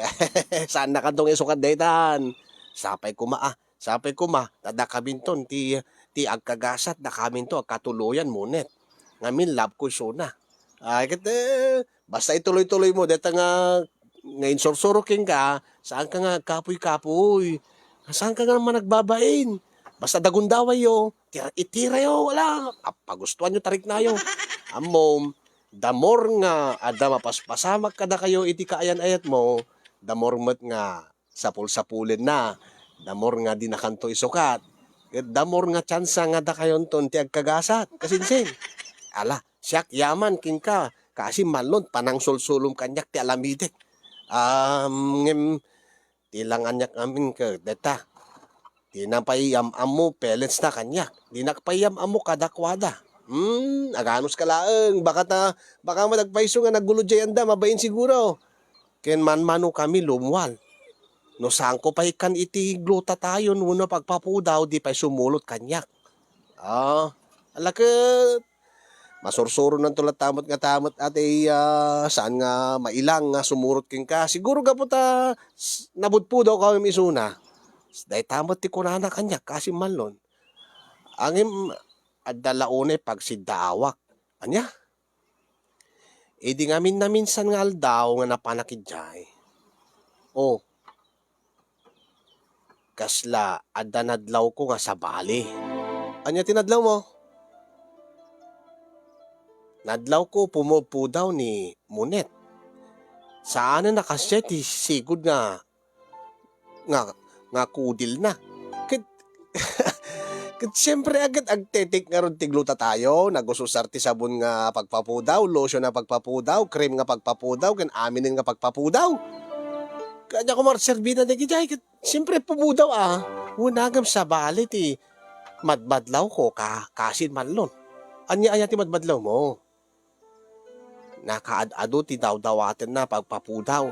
Saannakanto nga isukat daytan. Sapay koma, a. Sapay koma, ta dakaminton ti, ti agkagasat, dakaminto agkatuloyan, Munet. Ngamin, love ko isuna. Ay, ket, eh, basta ituloy-tuloy mo, dayta nga, nga insursuro kenka, saanka nga agkapuy-kapuy. Saanka nga managbabain. Basta dagundawayyo, tira-, itirayo, wala. Ap-, pagustuanyo, tariknayo. Ammom, the more nga adda mapaspasamak kadakayo iti kaayan-ayatmo, the more met nga sapul-sapulenna, the more nga dinakanto isukat, ket the more nga tsansa nga dakayonton ti agkagasat. Kasinsin? Ala, siak yaman kenka, Kasin Marlon, panangsulsulom kaniak ti alamidek. Am, ngem, Ti lang aniak ngamin ket dayta. Dina pay yam-ammo, feelings na kaniak. Dinak pay yam-ammo kadakuada. Hmm, aganos ka laeng. Baka ta, baka met agpayso nga nagulo diay anda, mabain siguro. Ken manmano kami lumual. No saanko pay ikkan iti glutathione wenno pagpapudaw, di pay sumulot kaniak. Ah, ala ket Masursuronanto latta met ngata met a ti, ah, saan nga mailang nga sumurot kenka. Siguro gapu ta s-, nabudpudawkami isuna. Dayta met ti kunana kaniak, Kasin Marlon. Ngem adda la unay pagsiddaawak. Ania? Idi ngamin naminsan nga aldaw nga napanak idiay. Oh, kasla adda nadlawko nga sabali. Ania ti nadlawmo? Nadlawko pumudpudaw ni Monet. Saanen a kasdiay ti sigud nga, nga, nga kudilna. Ket, ket siempre, a, ket agtetek ngarud ti glutatayon, nagus-usar ti sabon nga pagpapudaw, lotion nga pagpapudaw, cream nga pagpapudaw, ken aminen nga pagpapudaw. Kanya ko marserbina dagiti ay, ket siempre, pupudaw, a. Wen ngem sabali ti madmadlawko, ka-, kasin mallon. Ania aya ti madmadlawmo? Nakaad-adu ti dawdawatenna pagpapudaw.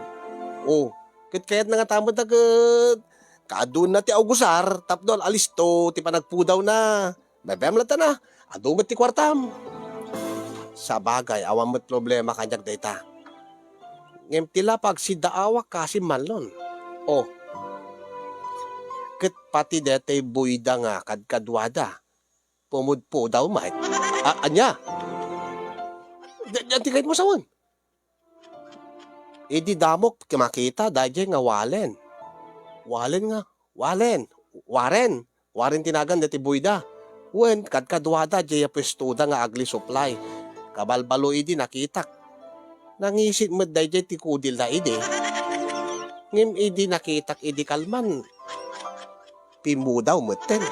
O, ket kayatna ngata met a ket kaaduenna ti augusar tapno alisto ti panagpudawna. Bebem latta na, adu met ti kuartam. Sabagay, awan met problema kaniak dayta. Ngem ti la pagsidaawak kasin mallon. O, ket pati daytoy buyda nga kadkaduada, pumudpudaw met. A-, ania? Di, di, anti kayatmo sawen? Idi damok, makita, daydiay nga Walen. Walen nga, Walen, Waren. Waren ti nagan daytoy buyda. Wen, kadkaduada, diay a puestoda nga agli supply. Kabalbalo idi nakitak. Nangisit met daydiay ti kudilna idi. Ngem idi nakitak idi kalman, pimmudaw metten.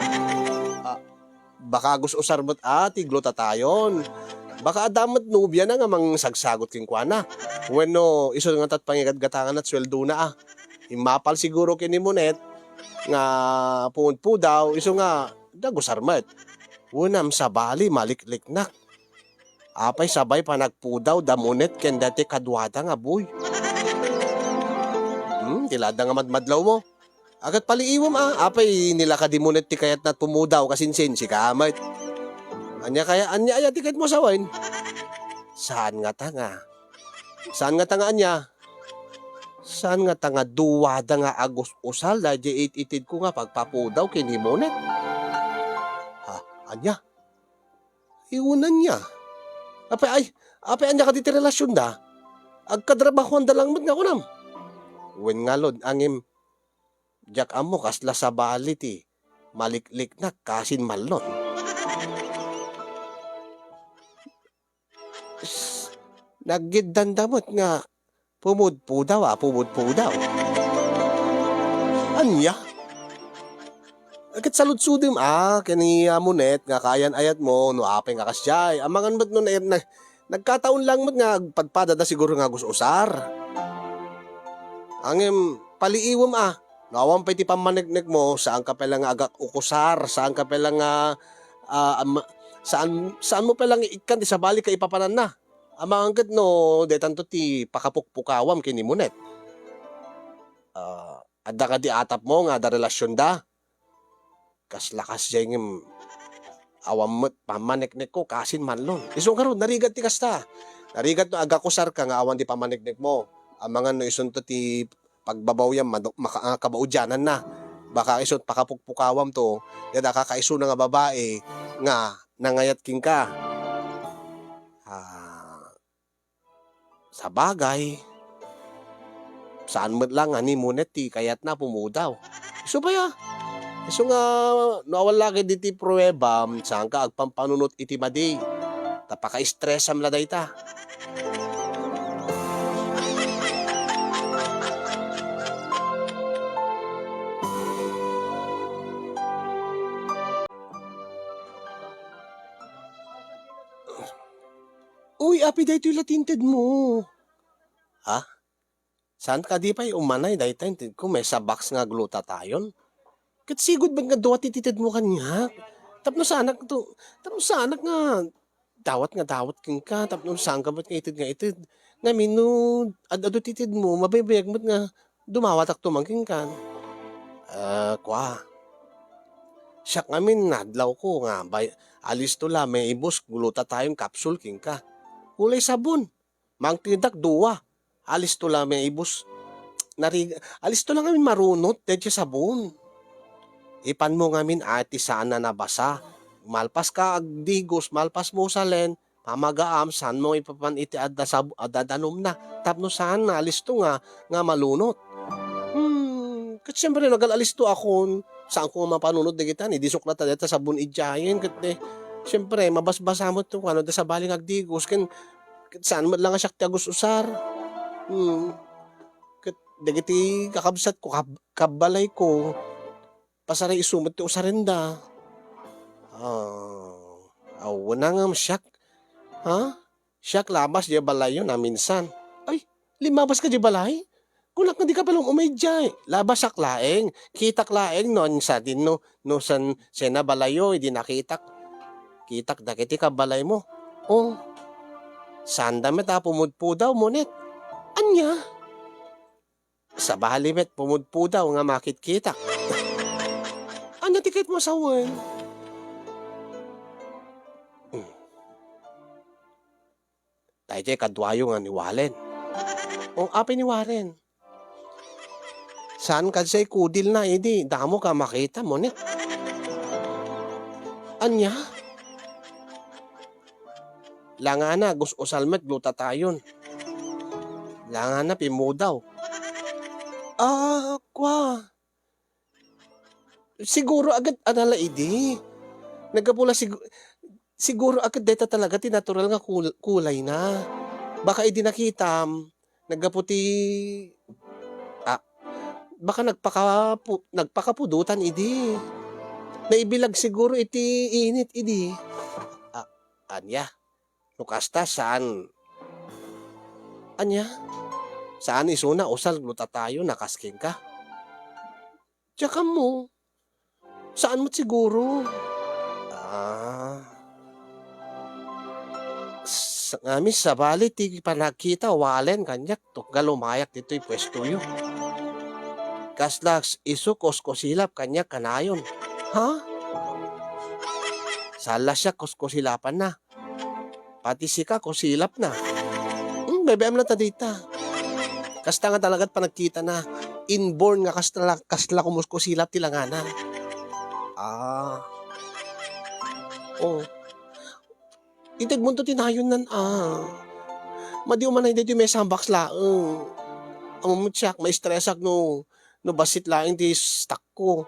A, baka agus-usar met a ti glutatayon. Baka adda met nobiana nga mangsagsagut kenkuana. Wenno, isu ngata ti pangigatgatanganna ti sueldona a. Immapal siguro ken ni Monet nga pumudpudaw, isu nga nagusar met. Wenno, sabali, malikliknak. Apay sabali panagpudaw da Monet ken daytoy kaduada nga buy? Hmm, ti la adda nga madmadlawmo. A, ket paliiwem a, apay nilaka di Monet ti kayatna pumudaw kasinsin, sika met. Ania kaya, ania aya ti kayatmo sawen? Saan ngata nga. Saan ngata nga ania? Saan ngata nga duada nga agus-usar daydiay it-itedko nga pagpapudaw ken ni Monet? Ha, ania? Iwun ania? Apay, ay, apay ania kadi ti relasionda? Agkatrabahoanda lang met nga kunam. Wen ngarud, ngem diak ammo kasla sabali ti malikliknak kasin mallon. S-, naggiddanda met nga pumudpudaw a pumudpudaw. Ania? Ket saludsodem a ken ni Monet nga kaayan-ayatmo no apay nga kasdiay. Amangan met no na, na, nagkataon lang met nga agpadpadada siguro nga agus-usar. Ngem paliiwem a, no awan pay ti pammaneknekmo, saanka pay la nga agak-ukusar, saanka pay la nga, ah, am-, saan, saanmo pay la nga ikkan ti sabali kaipapananna. Amangan ket no daytanto ti pakapukpukawam ken ni Monet. Ah, adda kadi atapmo nga adda relasionda? Kasla kasdiay ngem awan met pammaneknekko kasin mallon. Isu ngarud, narigat ti kasta. Narigat no agakusarka nga awan ti pammaneknekmo. Amangan no isunto ti pagbabawyam madu-, maka-, ah, kabaudiananna. Baka isu pakapukpukawamto, dayta kakaisuna nga babai nga nangayat kenka. Ah, sabagay, saan met la nga ni Monet ti kayatna pumudaw. Isu pay a. Isu nga, no awan la ket diti pruebam, saanka agpampanunot iti madi. Ta pakaistresam la dayta. Uy, apay daytoy la ti intedmo? Ha? Saan kadi pay umanay dayta intedko, maysa box nga glutathione? Ket sigud met nga dua ti itedmo kaniak. Tapno saanak to, tapno saanak nga dawat nga dawat kenka, tapno saanka met nga ited nga ited. Ngamin no ad-adu ti itedmo, mabaybayag met nga dumawatakto man kenka. Ah, kua. Siak ngamin, nadlawko nga bay-, alisto la may ibus glutathione capsule kenka. Ulay sabon. Mangtedak dua. Alisto la may ibus. Nari-, alisto la ngamin marunot, daydiay sabon. Ipanmo ngamin a ti saan a nabasa. Malpas ka agdigos, malpas mo salen, pamagaam, saanmo ipapan iti adda sab-, adda danumna, tapno saan nga alisto nga, nga malunot. Hmm, ket siempre, nagal-alisto akon, saanko nga mapanunot dagita, ni disok la ta deta sabon idiayen, ket, eh, siempre, mabasbasa met ti kuano, da sabali nga agdigos, ken, ket saan met la nga siak ti agus-usar. Hmm, ket dagiti kakabsatko, kab-, kabbalayko, pasaray isu met ti usarenda. Ah, awan a ngem siak. Ha? Siak labas diay balayyo naminsan. Ay, limmabaska diay balay? Kunak nga dika pay la um-umay diay. Labasak laeng. Kitak laeng no ania sadin no, no san, saan a balayyo, idi nakitak. Kitak dagiti kabalaymo. Oh, saanda met a pumudpudaw, Monet. Ania? Sabali met pumudpudaw nga makitkitak. Ania ti kayatmo a sawen? Hmm. Daytoy kaduayo nga ni Walen. O, apay ni Walen? Saan kadi say kudilna idi damo ka makita, Monet? Ania? Langana, gus-usal met glutatayon. Langana, pimudaw. Ah, kua. Siguro agad anala idi. Naggapu la sigu-, siguro agad deta talaga ti natural nga kul-, kulayna. Baka idi nakitam, naggapu ti, ah, baka nagpakapu-, nagpakapudotan idi. Naibilag siguro iti init idi. Ah, ania? No kasta, saan? Ania? Saan isuna usal glutatayon a kas kenka? Diak ammo. Saan met siguro? Ah. S-, ngami sabali ti panagkita, Walen, kaniak, tunggal umayak ditoy puestoyo. Kasla s-, isu kuskusilap kaniak kanayon. Ha? Saan la siak kuskusilapanna. Pati sika, kusilapna. Hmm, bebe-am la ta dita. Kasta nga talagat panagkitana. Inborn nga kasta la, kasla kumuskusilap ti langana. Ah. Oh. Itedmonto ti nayonnan, ah. Madi umanay daytoy may sambaks laeng. Ammom siak, maistresak no, no bassit laeng ti stock ko.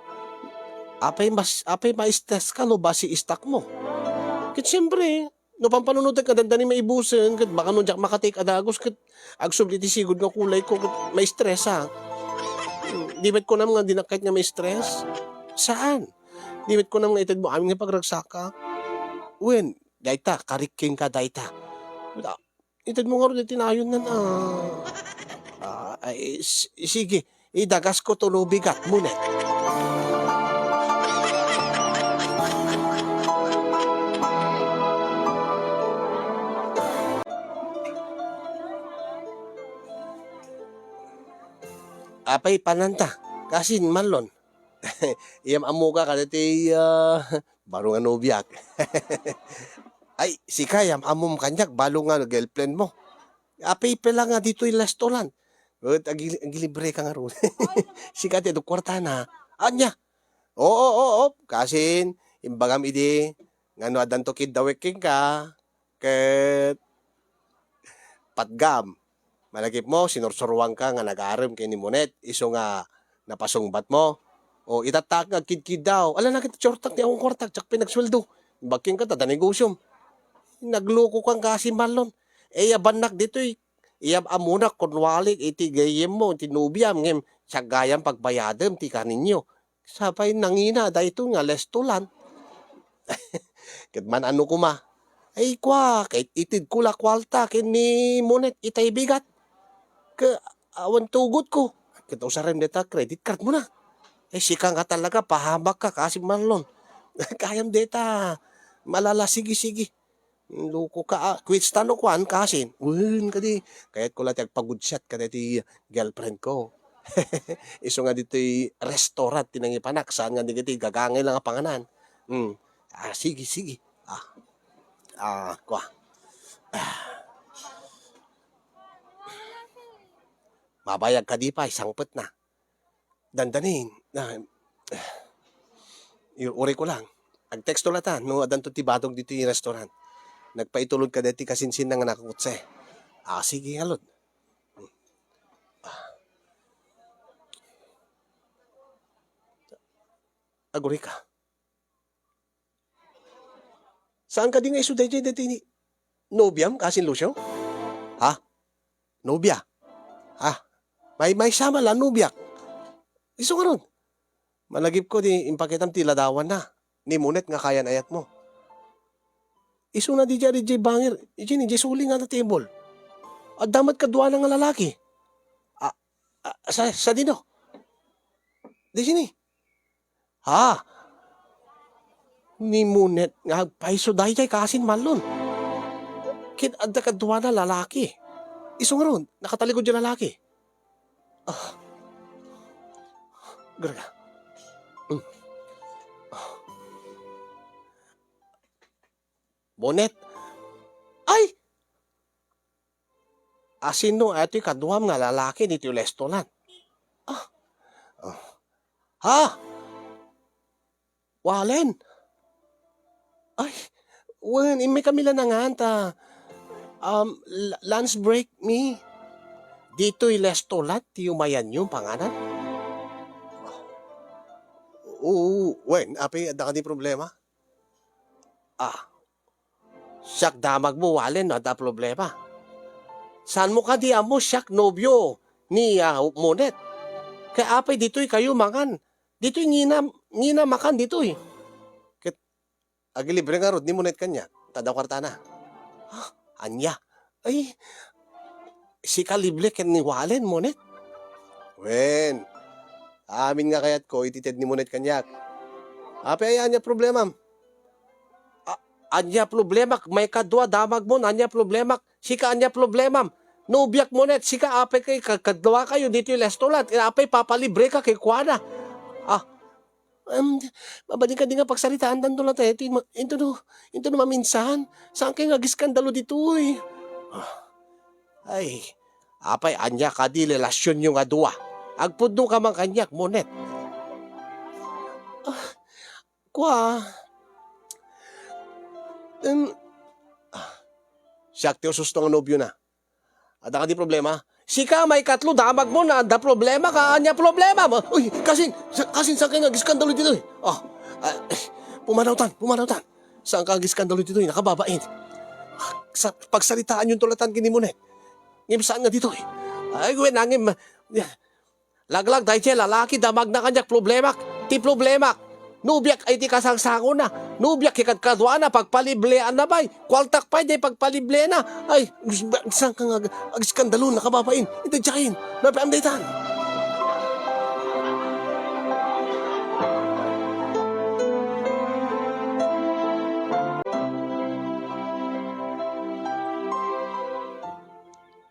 Apay mas, apay ma-stress ka no basi stock mo? Ket siempre, no pampanunotek nga dandani maibusen, ket baka no diak maka-take a dagus, ket agsubli ti sigud nga kulay ko, ket ma-stress, ha? Hmm, di met kunam nga dinak kayat nga ma-stress? Saan? Di met kunam nga itedmo amin nga pagragsakak? Wen, dayta, karik kenka dayta. Itedmo ngarud iti nayonnan, ah. Ah, ay, s-, sige, idagasko to no bigat, Monet. Apay pananta, kasin, Marlon? Iyam-ammoka kadaytoy, ah, baro nga nobiak. Ay, sika, iyam-ammom kaniak, baro nga girlfriend mo. Apay pay la nga ditoy restaurant. Ket agi-, agilibre ka ngarud. Sika ti adu kuartana. Ania? Oo, oo, oo. Kasin, imbagam idi, nga no addanto kiddawek kenka, ket patgam. Malagipmo, sinursuroanka nga nagarem ken ni Monet, isu nga napasungbatmo. O, itattaak nga agkidkiddaw. Ala, nakita, tiurtak ti awan kuartak, diak pay nagsueldo. Imbag kenka ta adda negosiom. Naglokokan kasi, Marlon. Iyabannak ditoy, iyab-ammonak kunwari iti gayyemmo, iti nobiam, ngem siak gayam pagbayadem ti kaninyo. Sapay nangina daytoy nga restaurant. Ket man-ano koma. Ay, kua, ket itedko la kuarta ken ni Monet itay bigat. Ket awan tugotko. Ket usarem dayta credit card mo na. Ay, sika nga talaga, pahamakka, kasi Marlon. Kayam dayta. Malala, sige, sige. Lokoka, ah. Quits ta no kuan, kasin. Wen, kadi, kayatko la ti agpagudsiat kadaytoy girlfriend ko. Isu nga ditoy restaurant ti nangipanak, saan nga dagiti gagangay lang a panganan. Hmm. Ah, sige, sige. Ah. Ah, kua. Ah. Mabayag kadi pay, sangpetna. Dandanin, ah, ur-, uray ko lang. Agteksto la ta, no, addanto ti badog ditoy restaurant. Nagpaitulod ka daytoy kasinsinna nga nakakutse. Ah, sige, ngarud. Agurika. Saan kadi nga isu daydiay daytoy ni nobiam, kasin Lucio? Ha? Nobia? Ha? May, maysa man la nobiak. Isu ngarud. Malagipko ti impakitam ti ladawanna ni Monet nga kayan-ayatmo. Isuna diay, diay bangir, diay, diay suli nga table. Adda met kaduana nga lalaki. A, a, sa, sadino? Diay sini? Ha? Ni Monet nga agpayso daydiay kasin Marlon. Ket adda kaduana lalaki. Isu ngarud, nakatalikod diay lalaki. Ah. Grabe. Mm. Ah. Monet. Ay! Asino atoy kaduam nga lalaki ditoy restoran? Ah. Ah. Ha? Wallen? Ay, wen, immay kami la nangan ta, um, l-, lunch break mi. Ditoy restoran ti umayanyo panganan? Oo, wen, apay, adda kadi problema? Ah, siak damagmo, Wallen, no adda problema. Saanmo kadi ammo siak nobio ni, ah, Monet? Kaya apay ditoy kayo mangan? Ditoy ngina, ngina makan ditoy. Ket agilibre ngarud ni Monet kaniak, ta adda kuartana. Ah, ania? Ay, sika libre ken ni Wallen, Monet? Wen, amin nga kayatko iti ited ni Monet kaniak. Apay aya, ania problemam? A-, ania problemak? Maikadua, damagmon, ania problemak? Sika, ania problemam? Nobiak, Monet, sika, apay kay ka-, kaduakayo ditoy restoran, apay papalibreka kenkuana? Ah, Em, mabalin kadi nga pagsaritaantanto latta iti ma-, intono, intono maminsan, saan kay nga agiskandalo ditoy? Ah, ay, apay ania kadi relasionyo nga dua? Agpudno ka man kaniak, Monet. Ah, kua. Em, ah, siak ti ususto nga nobiona. Adda kadi problema? Sika, maikatlo, damagmon, adda problemak, ania problemam? Uy, kasin, sa-, kasin, saan kay nga agiskandalo ditoy? Oh, ah, eh, pumanawtan, pumanawtan. Saan ka agiskandalo ditoy? Nakababain. Sa-, pagsaritaanyonto latta ken ni Monet. Ngem saan nga ditoy? Ay, wen, ngem, Laglag daydiay lalaki, damagna kaniak problemak. Ti problemak, nobiak iti kasangsangoanna. Nobiak ti kadkaduana, pagpalibleanna pay. Kuartak pay diay pagpaliblena. Ay, saan ka nga ag-, agiskandalo, nakababain. Iti diayen, napaam daytan.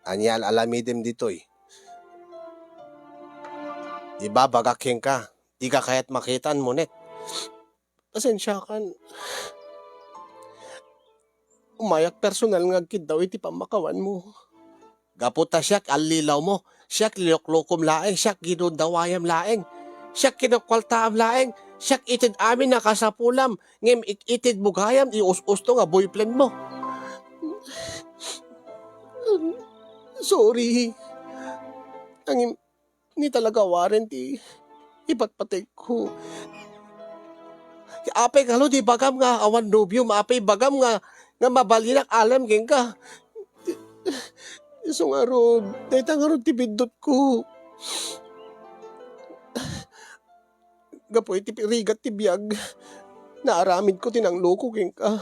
Ania al-alamidem ditoy? Ibabagak kenka, dika kayat makitan, Monet. Pasensiakan. Umayak personal nga agkiddaw iti pammakawanmo. Gapu ta siak allilawmo, siak liloklokom laeng, siak ginundawayam laeng, siak kinukuartaam laeng, siak ited amin a kasapulam, ngem ik-, itedmo gayam ti us-usto nga boyfriendmo. Sorry. Ngem, ni talaga Warren ti ipatpategko. Apay ngarud ibagam nga awan nobiom, apay ibagam nga, nga mabalinak alem kenka. Isu ngarud, dayta ngarud ti biddutko. Gapu iti rigat ti biag, naaramidko ti nangloko kenka.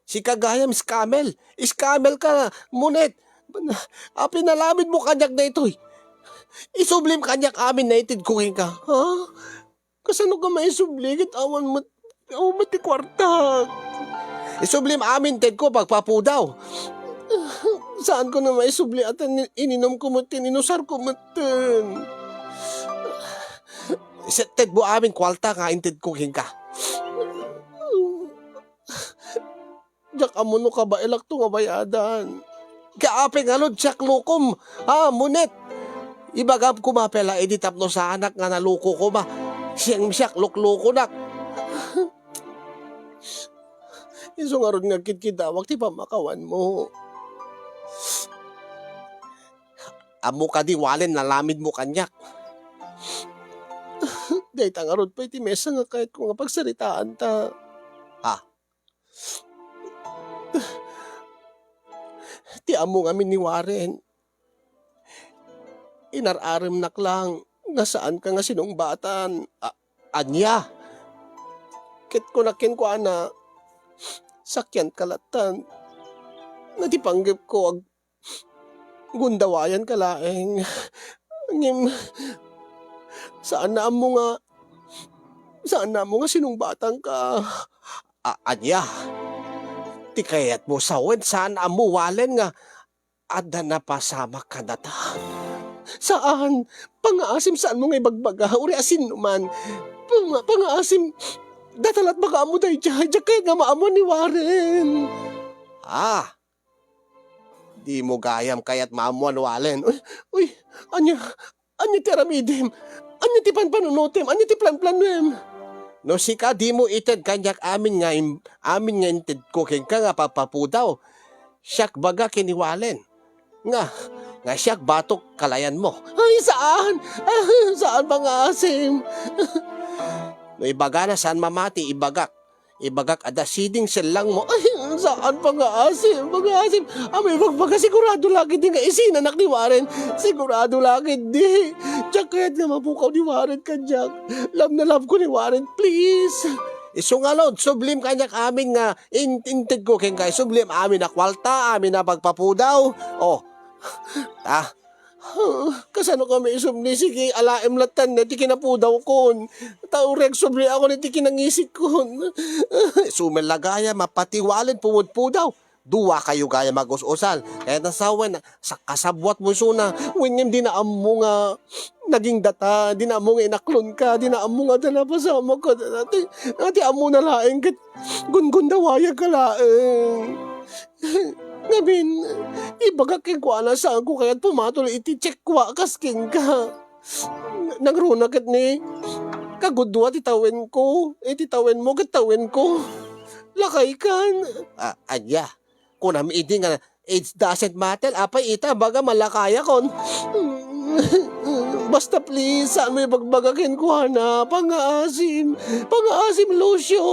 Sika gayam, scammer. Scammer ka, Monet. Apay nalamidmo kaniak daytoy? Isublim kaniak amin naitedko kenka, ha? Kasano ka maisubli ket awan met, awan met ti kuartak? Isublim amin tedko pagpapudaw. Saanko na maisubli a ta ni-, ininumko met ken inusarko metten. Set-, tedmo amin kuarta nga intedko kenka. Diak ammo no kabaelakto nga bayadan. Kaapay ngarud siak lokom, a, Monet. Ibagam koma pay la idi tapno saanak nga naloko koma. Siak, siak loklokonak. Isu ngarud nga agkidkidawak ti pammakawanmo. Ammo kadi, Walen, nalamidmo kaniak? Dayta ngarud pay ti maysa nga kayatko nga pagsaritaanta. Ha? Ti ammo ngamin ni Warren, inar-aremnak lang nga saanka nga sinungbatan. A-, ania? Ket kunak kenkuana, sakianka lattan. Nga ti panggepko, ag-, gundawayanka laeng. Ngem, saan na ammo nga, saan na ammo nga sinungbatanka. A-, ania? Ti kayatmo sawen, saan ammo, Walen, nga adda napasamak kadata? Saan. Pangaasim, saanmo nga ibagbaga. Uray asinno man. Pang-, pangaasim, data lat baka ammo daydiay. Diak kayat nga maammoan ni Warren. Ah, dimo gayam kayat maammoan, Walen. Uy, uy, ania, ania ti aramidem? Ania ti panpanunotem? Ania ti planplanuem? No sika, dimo ited kaniak amin nga im-, amin nga intedko kenka nga pagpapudaw. Siak baga ken ni Walen. Nga, nga siak batok kalayanmo. Ay, saan? Saan, pangaasim? No ibagana, saan mamati, ibagak. Ibagak adda siding sellangmo. Ay, saan, pangaasim, pangaasim. Ammo ibagbaga, sigurado la ketdi nga isinanak ni Warren. Sigurado la ketdi. Diak kayat nga mapukaw ni Warren kaniak. Love na love ko ni Warren, please. Isu ngarud, sublim kaniak amin nga in-, intedko kenka. Sublim amin a kuarta, amin a pagpapudaw. Oh. Ah, kasano kami isubli? Sige, alaem lattan iti kinapudawkon. Ta uray agsubliakon iti kinangisikkon. Isu met la gayam a pati Walen pumudpudaw. Duakayo gayam a gus-usal. Kayatna sawen, sa-, kasabwatmo isuna. Wen ngem dina ammo nga naging data, dina ammo nga inaklonka, dina ammo nga adda napasamakka. Ti, ti ammona laeng ket gungundawayanka laeng. Ngamin, ibagak kenkuana, saanko kayat pumatol iti tsekwa kas kenka. Nangruna ket ni kagudua ti tawenko, iti tawenmo ket tawenko. Lakaykan. Ah, ania? Kunam idi nga, "It doesn't matter, apay ita, baga malakayakon." Basta please, saanmo ibagbaga kenkuana, pangaasim, pangaasim, Lucio.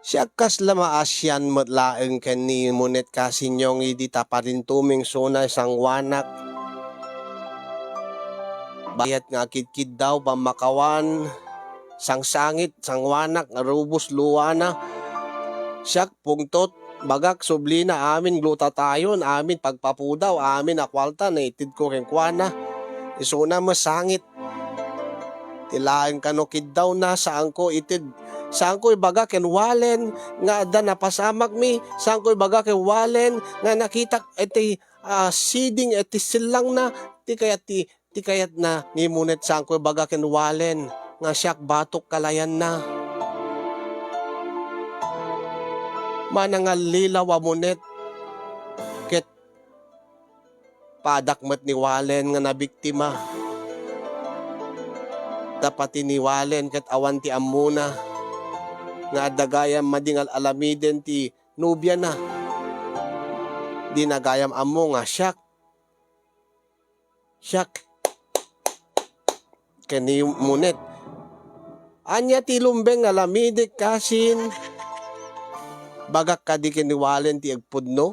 Siak kasla maasian met laeng ken ni Monet Casinyong idi ta padin tumeng isuna sangoanak. Bayat nga akidkiddaw, pammakawan, sangsangit, sangoanak, nga rubos luana. Siak, pungtot, bagak, sublina, amin, glutathione, amin, pagpapudaw, amin a kuarta, naitedko kenkuana. Isuna met sangit. Ti laeng kano kiddawna, saanko ited, saanko ibaga ken Walen nga adda napasamakmi, saanko ibaga ken Walen nga nakitak iti, ah, siding iti sellangna, ti kayat ti, ti kayatna ni Monet, saanko ibaga ken Walen nga siak batok kalayanna. Manangallilaw a Monet, ket padak met ni Walen nga nabiktima. Ta pati ni Walen ket awan ti ammona nga adda gayam madi nga al-alamiden ti nobiana. Dina gayam ammo nga siak, siak ken ni Monet. Ania ti lumbeng nga lamidek, Casin? Bagak kadi ken ni Walen ti agpudno?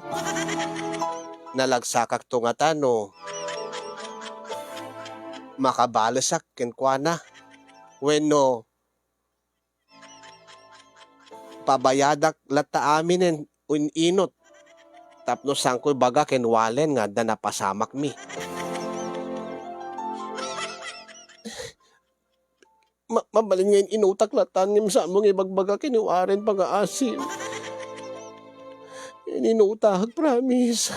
Nalagsakakto ngata no makabalesak kenkuana wenno pabayadak latta aminen in-inot tapno saanko ibaga ken Walen nga adda napasamakmi. Ma-, mabalin nga in-inutak latta ngem saanmo nga ibagbaga ken ni Walen, pangaasim. In-inutak, promise.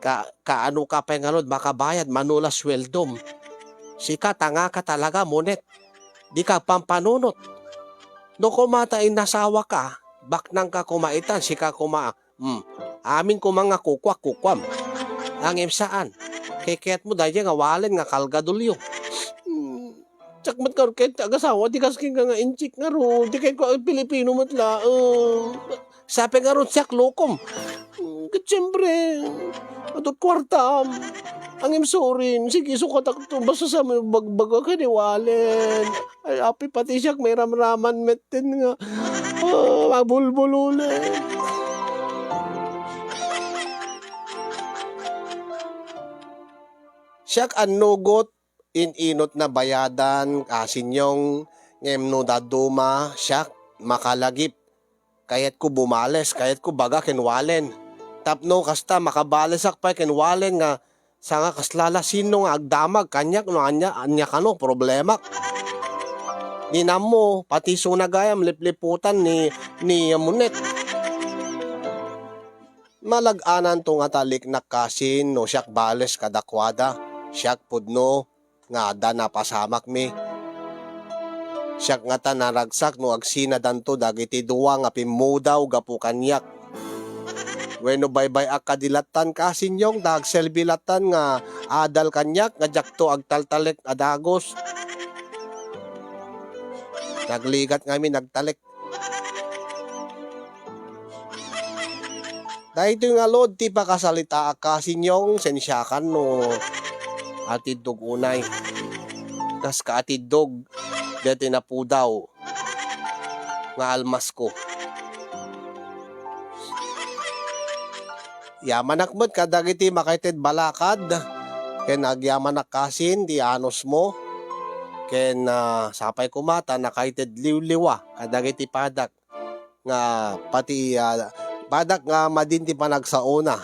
Ka-, kaano ka pay ngarud makabayad mano la sueldom? Sika, tanga ka talaga, Monet. Dika agpampanunot. No koma ta inasawa ka, baknang ka koma itan, sika koma, hmm, amin koma nga kukuak, kukuam. Ngem saan. Kayatmo daydiay nga walen nga kalgadulyo. Hmm, siak met ngarud ket agasawa ti kas kenka nga inchik ngarud. Ti kayatko a Pilipino met laeng. Sapay ngarud siak lokom. Hmm, ket siempre, adut kuartam. Ngem sorry, sige, sukatakto. Basta sa bagbaga ken walen. Ay, apay pati siak mairamraman metten nga, ah, mabulbululen. Siak annugot, in-inot na bayadan, kasinyong, ngem no dadduma, siak makalagip. Kayatko bumales, kayatko baga ken walen. Tapno kasta, makabalesak pay ken walen nga sanga kasla la sinno nga agdamag kaniak no ania, ania kano problemak. Ni Nammo, pati isuna gayam lipliputan ni, ni Monet. Malag-ananto nga taliknak kasin no siak bales kadakuada, siak pudno nga adda napasamakmi. Siak ngata naragsak no agsinadanto dagiti dua nga pimmudaw gapu kaniak. Wenno baybay-ak kadi lattan kasinyong ta agserbi lattan nga adal kaniak nga diakto agtaltalek a dagus. Nagligat ngamin agtalek. Daytoy ngarud ti pakasalitaak kasinyong, sensiakan no atiddog unay. Kas kaatiddog, deti napudaw nga almasko. Yamanak met kadagiti makaited balakad, ken agyamanak kasin ti anusmo, ken, ah, sapay koma ta nakaited liwliwa kadagiti padak nga pati, ah, padak nga madin ti panagsaona.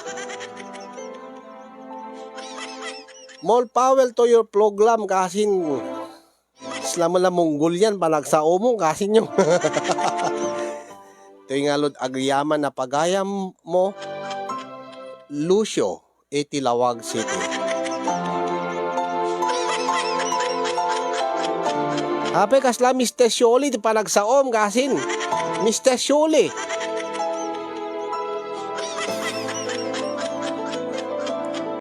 More power to your program, kasin. Isla mo la Mongolian, panagsaomo, kasinyo. Toy ngarud agyaman a pagayam mo, Lucio, iti Laoag City. Apay kasla Mister Shirley ti panagsaom, kasin. Mister Shirley.